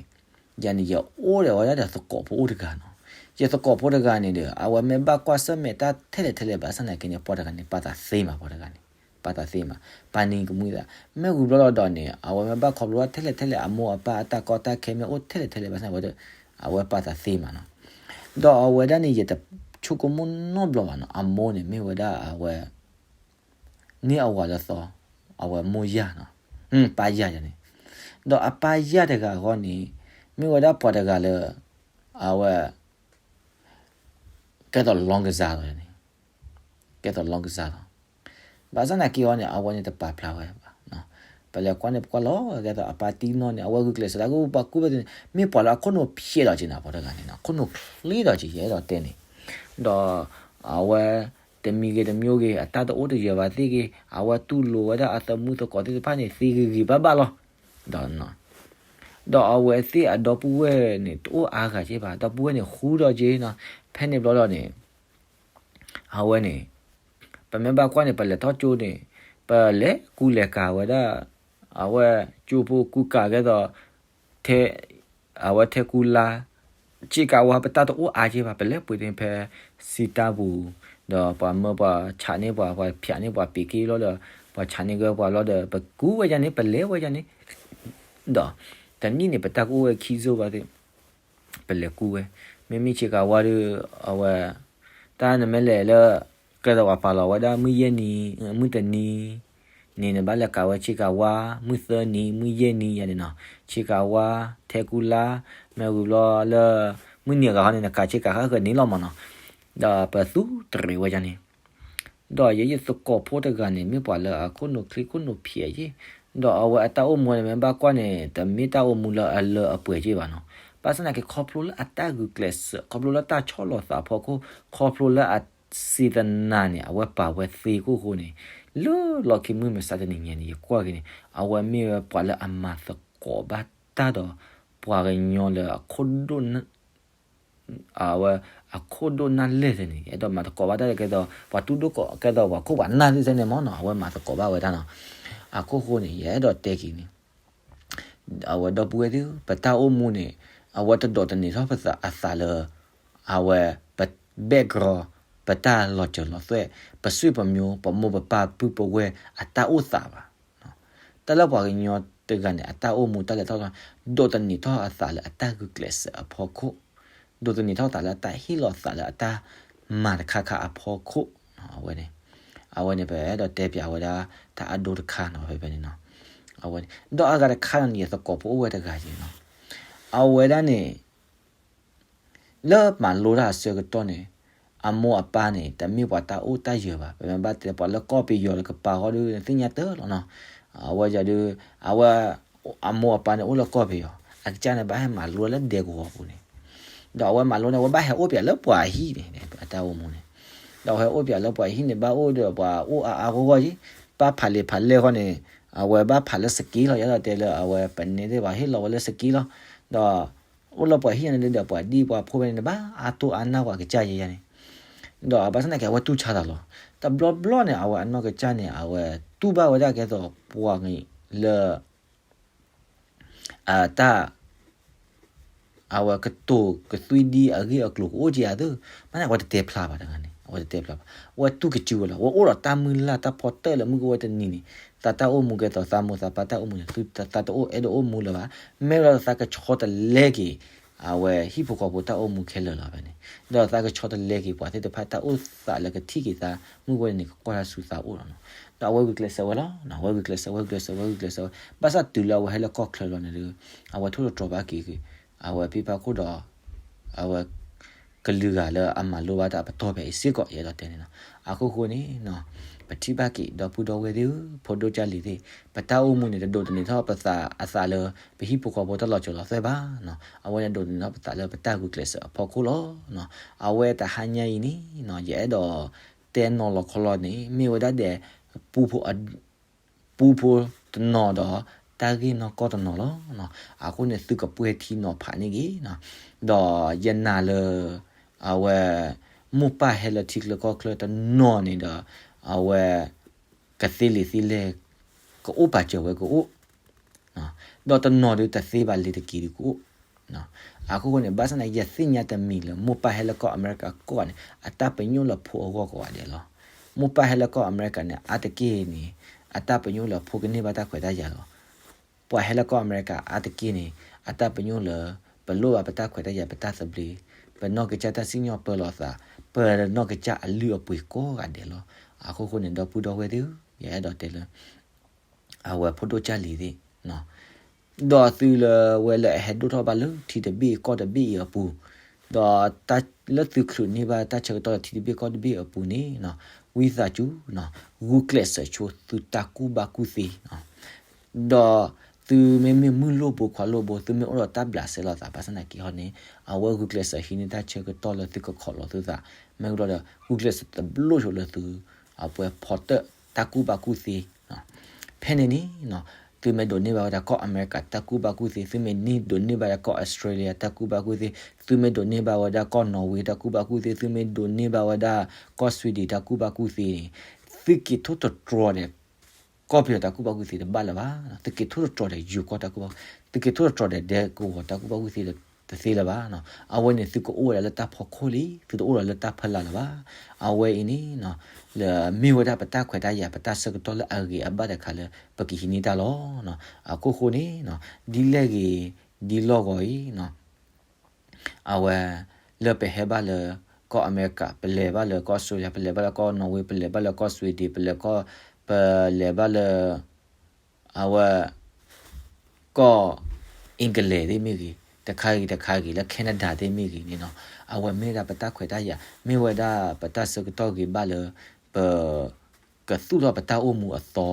ယၤန့ၣ် ယအိၣ်ဒီးဝဲဒၣ်ဒီးသကိးဖိအိၣ်တဂၤနီၤ, ယသကိးဖိတဂၤန့ၣ်ဒီး အဝဲမ့ၢ်ဘၣ်ကွၢ်ဆၢၣ်မဲာ်တၢ်ထဲလဲၣ်ထဲလဲၣ် ဘၣ်ဆၣ်နာ်က့န့ၣ် ပှၤတဂၤန့ၣ် ပာ်သးသ့မး, ပှၤတဂၤန့ၣ် ပာ်သးသ့မး, ပာ်နံၤကမှံသး, မ့ၢ်ဝံၤဘျီလီၤဒီးန့ၣ် အဝဲမ့ၢ်ဘၣ်ခီဖျိတၢ်ထဲလဲၣ်ထဲလဲၣ် အမိၢ်အပၢ်အတၢ်ကီတၢ်ခဲမ့ၢ်အိၣ်ထဲလဲၣ်ထဲလဲၣ် ဘၣ်ဆၣ်န့ၣ် အဝဲ အဝဲပာ်သးသ့မးနီၤ. ဒီးအဝဲဒၣ်န့ၣ် ယတဆိကမိၣ်နီတဘျီဘၣ်နီၤ, အမိၢ်န့ၣ် မ့ၢ်ဝဲဒၣ်အဝဲ န့ၢ်အဝၤလၢသီ, အဝဲမိၢ်ယၢ်နီၤ, ပၢ်ယၢ်ယၤန့ၣ်, ဒီးအပၢ်ယၢ်တဂၤအဂီၢ်န့ၣ် မ့ၢ်ဝဲဒၣ်ပှၤတဂၤလၢ အဝဲ ကဲသိးလောင်းကစားလီၤန့ၣ်, ကဲသိးလောင်းကစားလီၤ. ဘၣ်ဆၣ်နာ်က့အီၤန့ၣ် အဝဲန့ၣ်တပာ်ဖျါဝဲဘၣ်. ပလဲၤကွၢ်န့ၣ် ပကွၢ်လီၤကဲသိးအပၢ်တံၢ်နီၢ်န့ၣ် အဝဲဂုာ်ကျဲးစၢးတၢ်ကပှၤကူၣ်ဘၣ်သ့န့ၣ် မ့ၢ်ပှၤလၢအခိၣ်နူာ်ဖျဲးဒီးက့ၤန့ၣ် ပှၤတဂၤန့ၣ်နီၤ, ခိၣ်နူာ်ချ့ဒီးက့ၤ ယအဲၣ်ဒိးတဲန့ၣ်, ဒီး အဝဲ တမံၤဂ့ၤတမံၤဂ့ၤ အတၢ်တအိၣ်တယၢၤဘၣ်သ့ၣ်ဂ့ၤ အဝဲတူၢ်လိာ်ဝဲဒၣ်အသမူသကိးသ့ၣ်တဖၣ်န့ၣ် သ့ဂ့ၤဂ့ၤဘၣ်ဘၣ်လီၤ. ဒီး ဒီးအဝဲသ့ၣ်အဒီပုၢ်ဝဲၢ်န့ၣ် တအိၣ်အါဂၤက့ဘၣ်, ဒီပုၢ်ဝဲၢ်န့ၣ် ဃုဒီးက့နီၤ, ဖဲန့ၣ်ဘျီဒီးန့ၣ် အဝဲန့ၣ် ပမ့ၢ်ဘၣ်ကွၢ်န့ၣ် ပလဲၤထီၣ်ကၠိန့ၣ် ပလဲၤကူလဲၤကၤဝဲဒၣ် အဝဲကၠိဖိကူကၤကဲသိး ထဲ အဝဲထဲကူလါ ဆ့ကၤဝါ ပတၢ်တအိၣ်အါက့ဘၣ်, ပလဲၤပှ့ၤန့ၣ်ဖဲ စံတၢ်ပူၤ ဒီးပှၤမၢပှၤဆးန့ၢ်ပှၤ ပှၤဖၠးန့ၢ်ပှၤပ့ၤက့လီၤဒီး ပှၤဆးန့ၢ်ကဲပှၤလီၤဒီး ပကူဝဲဒၣ်န့ၣ် ပလဲၤဝဲဒၣ်န့ၣ် ဒီး တနံၣ်န့ၣ် ပတၢ်ကအိၣ်ဝဲခံစိဘၣ်သ့ၣ် ပလဲၤကူဝဲ, မ့မ့ၢ်ဆ့ကၤဝါဒီး အဝဲ တၢ်နမ့ၢ်လဲၤလၢ ကဲသိးပှၤပာ်လီၤဝဲဒၣ် မုၢ်ယဲၢ်နံၤ မုၢ်တနံၤန့ၣ် နဘၣ်လဲၤကၤဝဲဆ့ကၤဝါ, မုၢ်သၢနံၤ မုၢ်ယဲၢ်နံၤယၤန့ၣ်နီၤ, ဆ့ကၤဝါ ထဲကူလါ, မ့ၢ်ဝံၤဘျီလၢ မုၢ်နံၤအဂၤဟီန့ၣ် နကၤဆ့ကၤဃၣ်ဃၢၤန့ၣ်လီၤမးနီၤ, ဒီးပသူတရံးဝဲဒၣ်န့ၣ် ဒီးယဲယသကိးဖိတဂၤန့ၣ် မ့ၢ်ပှၤလၢအခိၣ်နူာ်ချ့ခိၣ်နူာ်ဖျဲးယ့ၣ်, ဒီးအဝဲအတၢ်အိၣ်မူန့ၣ် မ့ၢ်ဘၣ်ကွၢ်န့ၣ် တမ့ၢ်တၢ်အိၣ်မူလၢအလၢအပှဲၤက့ဘၣ်နီၤ, ဘၣ်ဆၣ်နာ်က့ ခီဖျိလၢအတၢ်ဂုာ်ကျဲးစၢး ခီဖျိလၢတၢ်ဆီၣ်လီၤသးအဖီခိၣ် ခီဖျိလၢအစံးတနၤန့ၣ် အဝဲပာ်ဝဲသ့ကိၣ်ဃိန့ၣ် လၢလီၢ်ခံမုၢ်မဆါတနံၤညါန့ၣ် ယကွၢ်က့ၤန့ၣ် အဝဲမ့ၢ်ဝဲပှၤလၢအမၤသကိးဘၣ်တၢ်ဒီး ပှၤကညီလၢအခိၣ်ဒိၣ် အဝဲ အခိၣ်ဒိၣ်နၢ်လဲၢ်သ့ၣ်န့ၣ် အဲၣ်ဒိးမၤသကိးဘၣ်တၢ်လၢကဲသိး ပှၤတူၢ်ဒိၣ်ကီး ကဲသိးပှၤခိၣ်ပှၤနၢ်သ့ၣ်န့ၣ်မ့ၢ်နီၤ အဝဲမၤသကိးဘၣ်ဝဲဒၣ်နီၤ. အခိၣ်ဃိန့ၣ် ယအဲၣ်ဒိးတဲက့ၤန့ၣ် အဝဲဒီပုၢ်ဝဲၢ်သ့ၣ်ဧၢ, ပတၢ်အိၣ်မူန့ၣ် အဝဲတဒိးသန့ၤထီၣ်ပသးအသးလၢ အဝဲ ပ background ပတၢ်လီၤစၢၤလီၤသွဲၣ်, ပဆွေပမျိုး ပမိၢ်ပပၢ်ပုၢ်ပဝဲၢ်အတၢ်အိၣ်သးဘၣ်. တၢ်လၢပှၤကညီတဂၤန့ၣ် အတၢ်အိၣ်မူတၢ်လဲၤထီၣ်လဲၤထီ ဒိးသန့ၤထီၣ်အသးလၢအတၢ်ဂုာ်ကျဲးစၢးအဖီခိၣ်, ဒိးသန့ၤထီၣ်အသးလၢအတၢ်ဟ့ၣ်လီၤသးလၢအတၢ်မၤတခါခါအဖီခိၣ်, အဝဲန့ၣ် အဝဲန့ၣ် ပအဲၣ်ဒိးတဲပၠးဝဲဒၣ် တၢ်အဒိတခါနီၤ ဖဲဖဲန့ၣ်နီၤ. အဝဲန့ၣ် ဒီးအဂၤတခါန့ၣ် ယသကိးဖိအိၣ်ဝဲတဂၤယဲနီၤ. အဝဲဒၣ်န့ၣ် လၢမၤလိတၢ်အဆၢကတီၢ်န့ၣ် အမိၢ်အပၢ်န့ၣ် တမ့ၢ်ပှၤတၢ်အိၣ်တၢ်ယၢၤဘၣ်. ပမ့ၢ်ဘၣ်တဲပှၤလၢကီၢ်ပယီၤတကပၤဃီဒီး သ့ၣ်ညါတၢ်လီၤနီၤ. အဝဲယၤဒီး အဝဲ အမိၢ်အပၢ်န့ၣ်အိၣ်လၢကီၢ်ပယီၤ, အကစၢ်န့ၣ် ဘၣ်ဟဲမၤလိလၢဒဲကဝီၤပူၤန့ၣ်, ဒီးအဝဲမၤလိန့ၣ် အဝဲဘၣ်ဟဲအိၣ်ပၠးလၢပှၤဟံၣ်န့ၣ် အတၢ်အိၣ်မူန့ၣ်, ဒီးအဝဲဟဲအိၣ်ပၠးလၢပှၤဟံၣ်န့ၣ် ဘၣ်အိၣ်ဒီးပှၤအိၣ်အါအါဂီၢ်ဂီၢ်ယံၤ, ဘၣ်ဖးလံာ်ဖးလဲၢ်ဃီန့ၣ် အဝဲဘၣ်ဖးလၢစက့လီၤ, ယအဲၣ်ဒိးတဲလၢအဝဲပနဲသ့ၣ်ပှၤဟ့ၣ်လီၤဝဲလၢစက့လီၤ. ဒီး အိၣ်လၢပှၤဟံၣ်န့ၣ်ဒီးပှၤဒံၣ်ပှၤဖိဖဲန့ၣ်န့ၣ် ဘၣ်အါတိၢ်အါနၢ်ပှၤကစၢ်ယဲယဲန့ၣ်, ဒီးဘၣ်ဆၣ်သနာ်က့ အဝဲတူၢ်ဆါသးလီၤ. တဘျီဘျီန့ၣ် အဝဲအနီၢ်ကစၢ်န့ၣ် အဝဲတူၢ်ဘၣ်ဝဲဒၣ်ကဲသိးပှၤဂ့ၤလၢ အတၢ် အဝဲကတိၤကသွံဒံအဂ့ၢ်အကျိၤကအိၣ်က့ၤအသး, မ့ၢ်န့ၣ် အဝဲတတဲဖျါဘၣ်တဂၤန့ၣ်, အဝဲတတဲဖျါဘၣ်. အဝဲတူၢ်ကစုဝဲလီၤ. အဝဲအိၣ်ဒီးတၢ်မုၢ်လၢ်တၢ်ဖီတၢၣ်လၢမုၢ်ကဝဲတနံၤန့ၣ်, သးတၢ်အိၣ်မူကဲသိးသးမိၢ်သးပၢ်တၢ်အိၣ်မူန့ၣ် သးတအိၣ်အဲၣ်ဒိးအိၣ်မူလၢၤဘၣ်. မ့ၢ်ဝဲဒီးသးကဆီတလဲက့ၤ အဝဲဟံၣ်ဖိဃီဖိတၢ်အိၣ်မူခဲလၢာ်လီၤဖဲန့ၣ်, ဒီးသးကဆီတလဲက့ၤပှၤသ့ၣ်တဖၣ်တၢ်အိၣ်သးလၢကထံၣ်က့ၤသး မုၢ်ကဝဲန့ၣ် ကကွၢ်တၢ်ဆူသးအိၣ်လီၤနီၤ. ဒီးအဝဲဂုာ်ကျဲးစၢးဝဲလီၤ, အဝဲဂုာ်ကျဲးစၢးဝဲ ဂုာ်ကျဲးစၢးဝဲ ဂုာ်ကျဲးစၢးဝဲ, ဘၣ်ဆၣ်တုၤလၢအဝဲဟဲလၢကီၢ်ချၢလီၤန့ၣ်ဒီး အဝဲထိၣ်သတြီၤဘၣ်က့ၤ အဝဲဖံဖးခိၣ်ဒီး အဝဲ ကလုာ်ဂၤလၢအမၤလိဘၣ်တၢ်ပတီၢ်ဖဲအံၤစ့ၢ်ကီး ယအဲၣ်ဒိးတဲန့ၣ်လီၤ. အခိၣ်ဃိန့ၣ် ပထံၣ်ဘၣ်က့ၤ ဒီပုၢ်ဒီဝဲၢ်သ့ၣ်ဧၢ, ဖိဒိၣ်ကၢ်လံၤသ့ၣ်, ပတၢ်အိၣ်မူန့ၣ် တဒိးသန့ၤထီၣ်ပသးအသးလၢ ပဟံၣ်ဖိဃီဖိတၢ်လီၤစၢၤလီၤသွဲၣ်ဘၣ်. အဝဲန့ၣ်ဒိးသန့ၤထီၣ်ပသးလၢပတၢ်ဂုာ်ကျဲးစၢးအဖီခိၣ်လီၤ. အဝဲတဟါညါအံၤန့ၣ် ယအဲၣ်ဒိးတဲနီၤလီၤခီလီၤန့ၣ် မ့ၢ်ဝဲဒၣ်ဒဲး ပူဖိ ပူဖိတနီၤဒီး တၢ်ဂ့ၢ်နီၢ်ကီၢ်တနီၤလီၤ. အဃိန့ၣ် သုကပှဲၤထံနီၤဖးန့ၢ်ဂ့ၤ, ဒီးယနာ်လၢ အဝဲ မိၢ်ပၢ်ဟဲလၢထံချၢကီၢ်ချၢတနီၤန့ၣ်ဒီး အဝဲ ကသ့လံာ်သ့လဲၢ် ကအိၣ်ပာ်စၢၤဝဲကအိၣ် ဒီးတနီၤဒုးတသ့ဘၣ်လံာ်တက့ၢ်ဒုးကအိၣ်. အဃိဃိန့ၣ် ဘၣ်ဆၣ်န့ၣ် ယသ့ၣ်ညါတမံၤလၢ မိၢ်ပၢ်ဟဲလၢကီၢ်အမဲရကၤကီၢ်န့ၣ် အတၢ်ပညိၣ်လၢဖိအဂီၢ်ကိးဂၤဒဲးလီၤ. မိၢ်ပၢ်ဟဲလၢကီၢ်အမဲရကၤန့ၣ် အါတက့ၢ်န့ၣ် အတၢ်ပညိၣ်လၢဖိကန့ၢ်ဘၣ်တၢ်ခွဲးတၢ်ယာ်လီၤ. ပှၤဟဲလၢကီၢ်အမဲရကၤအါတက့ၢ်န့ၣ် အတၢ်ပညိၣ်လၢ ပလိၣ်ဘၣ်ပတၢ်ခွဲးတၢ်ယာ်ပတၢ်သဘျ့, ပနီၢ်ကစၢ်တၢ်စံၣ်ညီၣ်ပၢလီၤသး, ပနီၢ်ကစၢ်အလုၢ်အပှ့ၤကိးဂၤဒဲးလီၤ. အဃိဃိန့ၣ် ဒီပုၢ်ဒီဝဲၢ်သ့ၣ်ဧၢ, ယအဲၣ်ဒိးတဲလၢ အဝဲဖိဒိၣ်ကၢ်လံၤသ့ၣ် ဒီးသုလၢဝဲလၢအဟဲဒိၣ်ထီၣ်ဘၣ်လၢထံတဘ့ၣ်ကီၢ်တဘ့ၣ်အံၤအပူၤ, ဒီးတၢ်လၢသုချုးန့ၢ်ဘၣ်တၢ်ဆၢကတီၢ်လၢထံတဘ့ၣ်ကီၢ်တဘ့ၣ်အပူၤန့ၣ်, ဝံသးစူၤ ဂုာ်ကျဲးစၢးဆိသုတၢ်ကူၣ်ဘၣ်ကူၣ်သ့, ဒီးသုမ့မ့ၢ်မုၢ်လိၣ်ဘိခွါလိၣ်ဘိ သုမ့ၢ်အိၣ်ဒီးတၢ်ဘျးစဲလီၤသး ဘၣ်ဆၣ်သနာ်က့ဟီန့ၣ် အဝဲဂုာ်ကျဲးစၢးဟံးန့ၢ်တၢ်ဆၢကတီၢ်လၢသုကခိးလီၤသုသး, မ့ၢ်ကဒီးဒီး ဂုာ်ကျဲးစၢးတဘျီဆိလၢသု အပှဲၤဖီတၢၣ်တၢ်ကူၣ်ဘၣ်ကူၣ်သ့ ဖဲန့ၣ်န့ၣ် သုမ့ၢ်ဒိးန့ၢ်ဘၣ်ဝဲဒၣ်ကီၢ်အမဲရကၤတၢ်ကူၣ်ဘၣ်ကူၣ်သ့, သုမ့ၢ်န့ၢ်ဒိးန့ၢ်ဘၣ်ဒၣ်ကီၢ်အီစထြ့လယါတၢ်ကူၣ်ဘၣ်ကူၣ်သ့, သုမ့ၢ်ဒိးန့ၢ်ဘၣ်ဝဲဒၣ်ကီၢ်နီၣ်ဝ့တၢ်ကူၣ်ဘၣ်ကူၣ်သ့, သုမ့ၢ်ဒိးန့ၢ်ဘၣ်ဝဲဒၣ်ကီၢ်စွံဒ့တၢ်ကူၣ်ဘၣ်ကူၣ်သ့န့ၣ်, သုက့ၤထိၣ်သတြီၤဒီး ကီၢ်ပယီၤတၢ်ကူၣ်ဘၣ်ကူၣ်သ့တဘၣ်လၢၤဘၣ်, သုက့ၤထိၣ်သတြီၤဒီးယိၤကီၢ်တၢ်ကူၣ်ဘၣ်, သုက့ၤထိၣ်သတြီၤဒီးဒဲကဝီၤတၢ်ကူၣ်ဘၣ်ကူၣ်သ့တသ့လၢၤဘၣ်. အဝဲန့ၣ်သုကအိၣ်ဝဲဒၣ်လၢတၢ်ဖီခိၣ်လံ, သုတအိၣ်ဒီးလၢတၢ်ဖီလာ်လၢၤဘၣ်. အဝဲအံၤန့ၣ် လၢမ့ၢ်ဝဲဒၣ်ပတၢ်ခွဲးတၢ်ယာ် ပတၢ်ဆၢကတီၢ်လၢအဂ့ၤအဘၣ်တခါလၢ ပကဟံးန့ၢ်တၢ်လီၤ. အခိၣ်ဃိန့ၣ် ဒ်လဲၣ်ဂ့ၤ ဒ်လီၢ်ဂီၤအံၤ အဝဲ လၢပဟဲဘၣ်လၢကီၢ်အမဲရကၤ, ပလဲၤဘၣ်လၢကီၢ်အီစထြ့လယါ, ပလဲၤဘၣ်လၢကီၢ်နီၣ်ဝ့, ပလဲၤဘၣ်လၢကီၢ်စွံဒ့, ပလဲၤကီၢ်, ပလဲၤဘၣ်လၢ အဝဲ ကီၢ် England သ့ၣ်မ့ၢ်ဂ့ၤ, တခါဂ့ၤတခါဂ့ၤ လၢ Canada သ့ၣ်မ့ၢ်ဂ့ၤန့ၣ်နီၤ, အဝဲမ့ၢ်ဝဲဒၣ်ပတၢ်ခွဲးတၢ်ယာ်, မ့ၢ်ဝဲဒၣ်ပတၢ်ဆၢကတီၢ်ဂ့ၤဘၣ်လၢ ပ ကသူၣ်ထီၣ်ပတၢ်အိၣ်မူအသီ,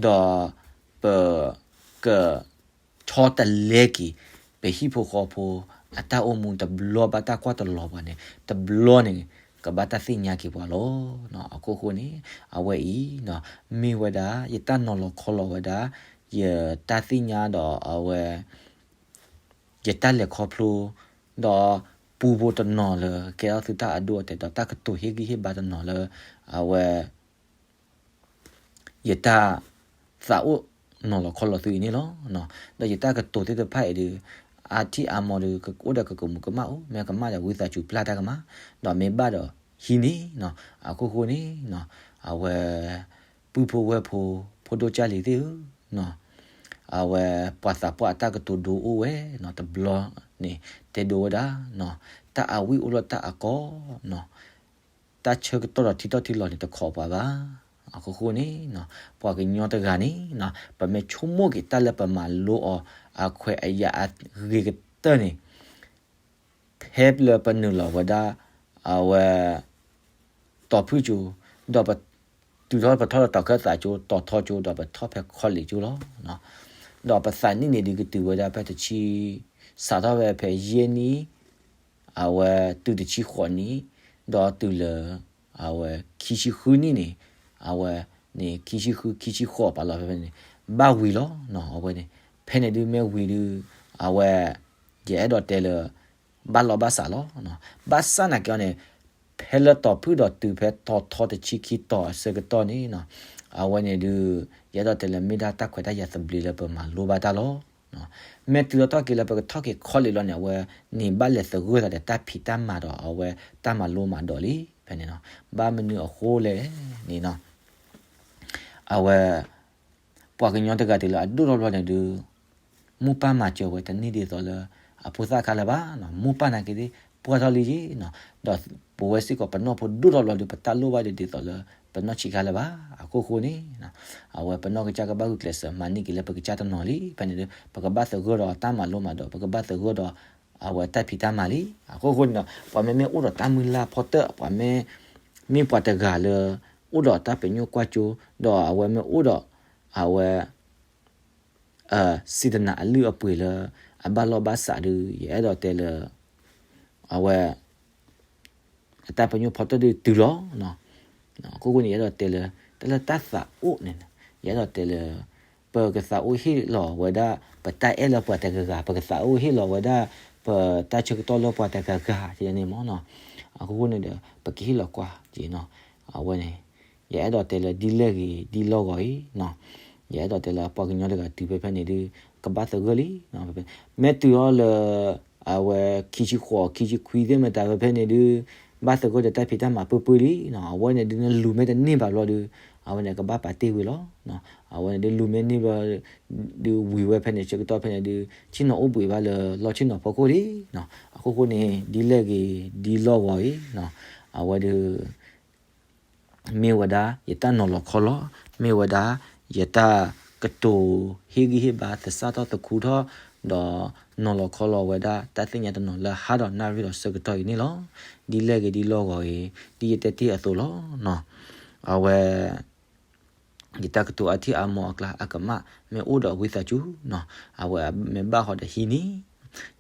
ဒီး ပ က ဆီတလဲက့ၤ ပဟံၣ်ဖိဃီဖိ အတၢ်အိၣ်မူတဘျီဘၣ်တၢ်ကွၢ်တလီၤပှၤန့ၣ် တဘျီန့ၣ် ကဘၣ်တၢ်သ့ၣ်ညါက့ၤပှၤလီၤ. အခိၣ်ဃိန့ၣ် အဝဲအံၤ မ့ၢ်ဝဲဒၣ် ယတၢ်နီၤလီၤခီလီၤဝဲဒၣ် ယတၢ်သ့ၣ်ညါဒီးအဝဲ ယတၢ်လဲၤခီဖျိ ဒီးပူဖိတနီၤလၢ ကဲထီၣ်သုတၢ်အဒိအတဲာ်ဒီးတၢ်ကတိၤဟ့ၣ်ဂံၢ်ဟ့ၣ်ဘါတနီၤလၢ အဝဲ ယတၢ် သးအိၣ်နီၤလီၤခီလီၤသုအံၤန့ၣ်လီၤ. ဒီးယတၢ်ကတိၤသ့ၣ်တဖၣ်အံၤဒီး အါထံၣ်အါမီၤဒီး ကအိၣ်ဒီးကကမူးကမၣ်အိၣ်, မ့ၢ်ကမၣ်ဒီးဝံသးစူၤပျၢ်တၢ်ကမၣ်, ဒီးမ့ၢ်ဘၣ်ဒီးဟံးန့ၢ်, အခိၣ်ဃိန့ၣ်, အဝဲ ပုၢ်ဖိဝဲၢ်ဖိ ဖိဒိၣ်ကၢ်လံၤသ့ၣ်ဧၢ, အဝဲပှၤသးပှၢ်အတၢ်ကတိၤဒိအိၣ်ဝဲနီၤ တဘျီန့ၣ် တဲဒိဝဲဒၣ်, တၢ်အဝံၣ်အိၣ်လၢတၢ်အကီနီၤ, တၢ်ဆၢကတီၢ်ဒီးထံထီၣ်ထံလီၤန့ၣ် တခိးပှၤဘၣ်. အခိၣ်ဃိန့ၣ်, ပှၤကညီတဂၤန့ၣ်, ပမ့ၢ်ဆိကမိၣ်က့ၤတၢ်လၢပမၤလိအီၤ အခွဲးအယာ်အဂ့ၤကတၢၢ်န့ၣ် ဖဲလၢပနုာ်လီၤဝဲဒၣ် အဝဲ တီၤဖုၣ်ကၠိ, ဒီးပတုၤထီၣ်ပထီၣ်ဒီးတီၤခၢၣ်သးကၠိ, တီၤထီကၠိ, ဒီးပထီၣ်ဖဲ college ကၠိလီၤ. ဒီးပသးနံၣ်န့ၣ်ဒုးကတုၤဝဲဒၣ်ဖဲတဆံ, စးထီၣ်ဝဲဖဲယဲၢ်နံၣ်, အဝဲတုၤတဆံဃိးနံၣ်, ဒီးတုၤလၢ အဝဲခံဆံဃုနံၣ်န့ၣ်, အဝဲန့ၣ် ခံဆံဃု ခံဆံဃိးပာ်လီၤဖဲဖဲန့ၣ် ဘၣ်ဝံၤလီၤ. အဝဲန့ၣ် ဖဲန့ၣ်ဒုးမ့ၢ်ဝံၤဒုး အဝဲ ယအဲၣ်ဒိးတဲလၢ ဘၣ်လီၢ်ဘၣ်စးလီၤ. ဘၣ်ဆၣ်နာ်က့အီၤန့ၣ် ဖဲလၢတီၤဖုၣ်ဒီးတုၤဖဲတီၤထီတဆံခံတီၤအဆၢကတီၢ်န့ၣ်, အဝဲန့ၣ်ဒုး ယအဲၣ်ဒိးတဲလၢမ့ၢ်ဒၣ်တၢ်ခွဲးတၢ်ယာ်သဘျ့လၢပမၤလိဘၣ်တၢ်လီၤ. မ့ၢ်တုၤလီၤထီၣ်က့ၤလၢပကထီၣ်က့ၤ college လီၤန့ၣ် အဝဲန့ၣ်ဘၣ်လဲၤသဂၢၢ်သးဒီးတၢ်ဖံးတၢ်မၤဒီးအဝဲတၢ်မၤလိမၤဒိးလံ ဖဲန့ၣ်နီၤ. ဘၣ်မနုၤအဃိလဲၣ်န့ၣ်နီၤ, အဝဲ ပှၤကညီတဂၤတုၤလၢအဒိၣ်ထီၣ်ဘျီန့ၣ်ဒုး မိၢ်ပၢ်မၤစၢၤဝဲတန့ၢ်ဒ်သိးလၢ အဖိသၣ်ခါလၢၤဘၣ်နီၤ, မိၢ်ပၢ်နာ်က့ၤသ့ၣ် ပှၢ်ထီၣ်လံယ့ၢ်နီၤ, ဒီးပဝဲစ့ၢ်ကီးပနီၢ်ဖိဒိၣ်ထီၣ်ဘျီဒုး ပတၢ်လိၣ်ဘၣ်ဒုးဒ်သိးလၢ ပနီၢ်ဆံးခါလၢၤဘၣ်. အခိၣ်ဃိန့ၣ် အဝဲပနီၢ်ကစၢ်ကဘၣ်ဂုာ်ကျဲးစၢးမၤန့ၢ်က့ၤလၢပကစၢ်တနီၤလံ. ဖဲန့ၣ်ဒုး ပကဘၣ်သဂၢၢ်ဒီးတၢ်မၤလိမၤဒိး, ပကဘၣ်သဂၢၢ်ဒီး အဝဲတၢ်ဖံးတၢ်မၤလံ. အခိၣ်ဃိန့ၣ်ဒီး ပှၤမ့မ့ၢ်အိၣ်ဒီးတၢ်မုၢ်လၢ်ဖီတၢၣ်, ပှၤမ့ၢ် မ့ၢ်ပှၤတဂၤလၢ အိၣ်ဒီးတၢ်ပညိၣ်ကွၢ်စိ, ဒီးအဝဲမ့ၢ်အိၣ်ဒီး အဝဲ စံးတနၤအလုၢ်အပှ့ၤလၢ အဘၣ်လီၢ်ဘၣ်စးဒုး ယအဲၣ်ဒိးတဲလၢ အဝဲ အတၢ်ပညိၣ်ဖီတၢၣ်ဒုးတုၤလီၤ. အခိၣ်ဃိန့ၣ် ယအဲၣ်ဒိးတဲလၢ တၢ်လၢတၢ်သးအိၣ်န့ၣ် ယအဲၣ်ဒိးတဲလၢ ပကသးအိၣ်ဟ့ၣ်လီၤဝဲဒၣ် ပတၢ်အဲၣ်လၢပှၤတဂၤဂၤ, ပကသးအိၣ်ဟ့ၣ်လီၤဝဲဒၣ် ပတၢ်ဆၢကတီၢ်လၢပှၤတဂၤဂၤန့ၣ်မ့ၢ်နီၤ. အခိၣ်ဃိန့ၣ်ဒီး ပကဟ့ၣ်လီၤကွၢ်က့ၤနီၤ. အဝဲန့ၣ် ယအဲၣ်ဒိးတဲလၢဒ်လဲၣ်ဂ့ၤဒ်လီၢ်ဂီၤအံၤနီၤ, ယအဲၣ်ဒိးတဲလၢပှၤကညီတဂၤတုၤဖဲဖဲန့ၣ်ဒုး ကဘၣ်သဂၢၢ်လံ. မ့ၢ်တုၤအီၤလၢ အဝဲခံဆံဃိး ခံဆံခွံသ့ၣ်မတၤဖဲဖဲန့ၣ်ဒုး ဘၣ်သဂၢၢ်ဒီးတၢ်ဖံးတၢ်မၤပၢၢ်ပၢၢ်လံ. အဝဲန့ၣ်ဒုးနလူၤမ့ၢ်တန့ၢ်ဘၣ်ဘျီဒုး အဝဲန့ၣ်ကဘၣ်ပာ်တ့ၢ်ဝံၤလီၤ. အဝဲန့ၣ်ဒုးလူၤမ့ၢ်န့ၢ်ဘျီ ဒုးဝံၤဝဲဖဲန့ၣ်ဆၢကတီၢ်ဖဲန့ၣ်ဒုး ဆ့ၣ်နီၤအိၣ်ဘှံးဘၣ်လၢလီၢ်ဆ့ၣ်နီၤဖီခိၣ်လံ. အခိၣ်ဃိန့ၣ် ဒ်လဲၣ်ဂ့ၤဒ်လီၢ်ဂီၤအံၤ အဝဲဒုး မ့ၢ်ဝဲဒၣ်ယတၢ်နီၤလီၤခီလီၤ, မ့ၢ်ဝဲဒၣ် ယတၢ်ကတိၤဟ့ၣ်ဂံၢ်ဟ့ၣ်ဘါသဆၣ်ထီၣ်သခူထီၣ်, ဒီးနီၤလီၤခီလီၤဝဲဒၣ်တၢ်သ့ၣ်ညါတနီၤလၢဟါဒီးနၣ်ရံၣ်ဒီးဆၢကတီၢ်အံၤန့ၣ်လီၤ. ဒ်လဲၣ်ဂ့ၤဒ်လီၢ်ဂီၤအံၤ ဒ်ယတဲတ့ၢ်အသိးလီၤ. အဝဲ ယတၢ်ကတိၤအါထံၣ်အါမီၤအကျါ အကမၣ်မ့ၢ်အိၣ်ဒီးဝံသးစူၤနီၤ, အဝဲမ့ၢ်ဘၣ်ဃီဒီးဟံးန့ၢ်,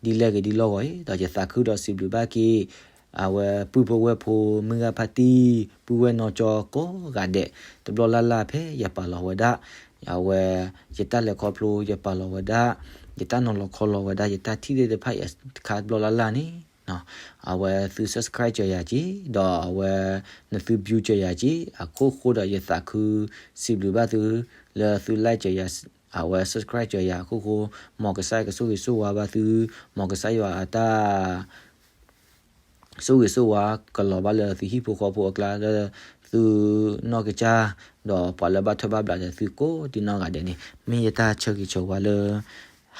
ဒ်လဲၣ်ဂ့ၤဒ်လီၢ်ဂီၤအံၤ ဒီးယသးခုဒီးစံးဘျုးဘၣ်က့ၤ အဝဲပုၢ်ဖိဝဲၢ်ဖိ မုၢ်ဂၤဖါတံၢ် ပုၢ်ဝဲၢ်နီၢ်ကၠီကိးဂၤဒဲး တဘျီလၢ်လၢ်ဖဲယပာ်လီၤဝဲဒၣ် အဝဲ ယတၢ်လဲၤခီဖျိ ယပာ်လီၤဝဲဒၣ် ယတၢ်နီၤလီၤခီလီၤဝဲဒၣ် ယတၢ်ထံၣ်သ့ၣ်တဖၣ် ယခါတဘျီလၢ်လၢ်န့ၣ် အဝဲသု subscribe စၢၤယၤက့ၤ ဒီးအဝဲ နသု view စၢၤယၤက့ၤ အခိၣ်ဃိဒီးယသးခု စံးဘျုးဘၣ်သု လၢသု like စၢၤယၤ အဝဲ subscribe စၢၤယၤအခိၣ်ဃိ, မ်ကစၢ်ယွၤကဆိၣ်ဂ့ၤဆိၣ်ဝါဘၣ်သု, မ်ကစၢ်ယွၤအတၢ် ဆိၣ်ဂ့ၤဆိၣ်ဝါကလီၤဘၣ်လၢသုဟံၣ်ဖိဃီဖိအကျါ လၢသုနီၢ်ကစၢ် ဒီးပှၤလၢဘၣ်ထွဲဘၣ်ဘျးဒီးသုကိးဒံနီၢ်ဂၤဒဲးန့ၣ် မ့ၢ်ယတၢ်ဆၢဂ့ၤဆၢဝါလၢ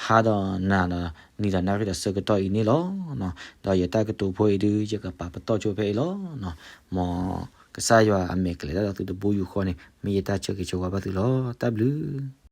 ဟါဒီးနၤဒီးနံၤဒီးနၣ်ရံၣ်ဒီးဆၢကတီၢ်အံၤန့ၣ်လီၤ. ဒီးယတၢ်ကတိၤဖိအံၤဒုး ယကပာ်ပတီၢ်ဆိဖဲအံၤလီၤ. မ်ကစၢ်ယွၤအမဲာ်ကျဲၤတၢ်ဒီးသုတဘိယူၢ်ဃီန့ၣ် မ့ၢ်ယတၢ်ဆၢဂ့ၤဆၢဝါဘၣ်သုလီၤ. တၢ်ဘျုး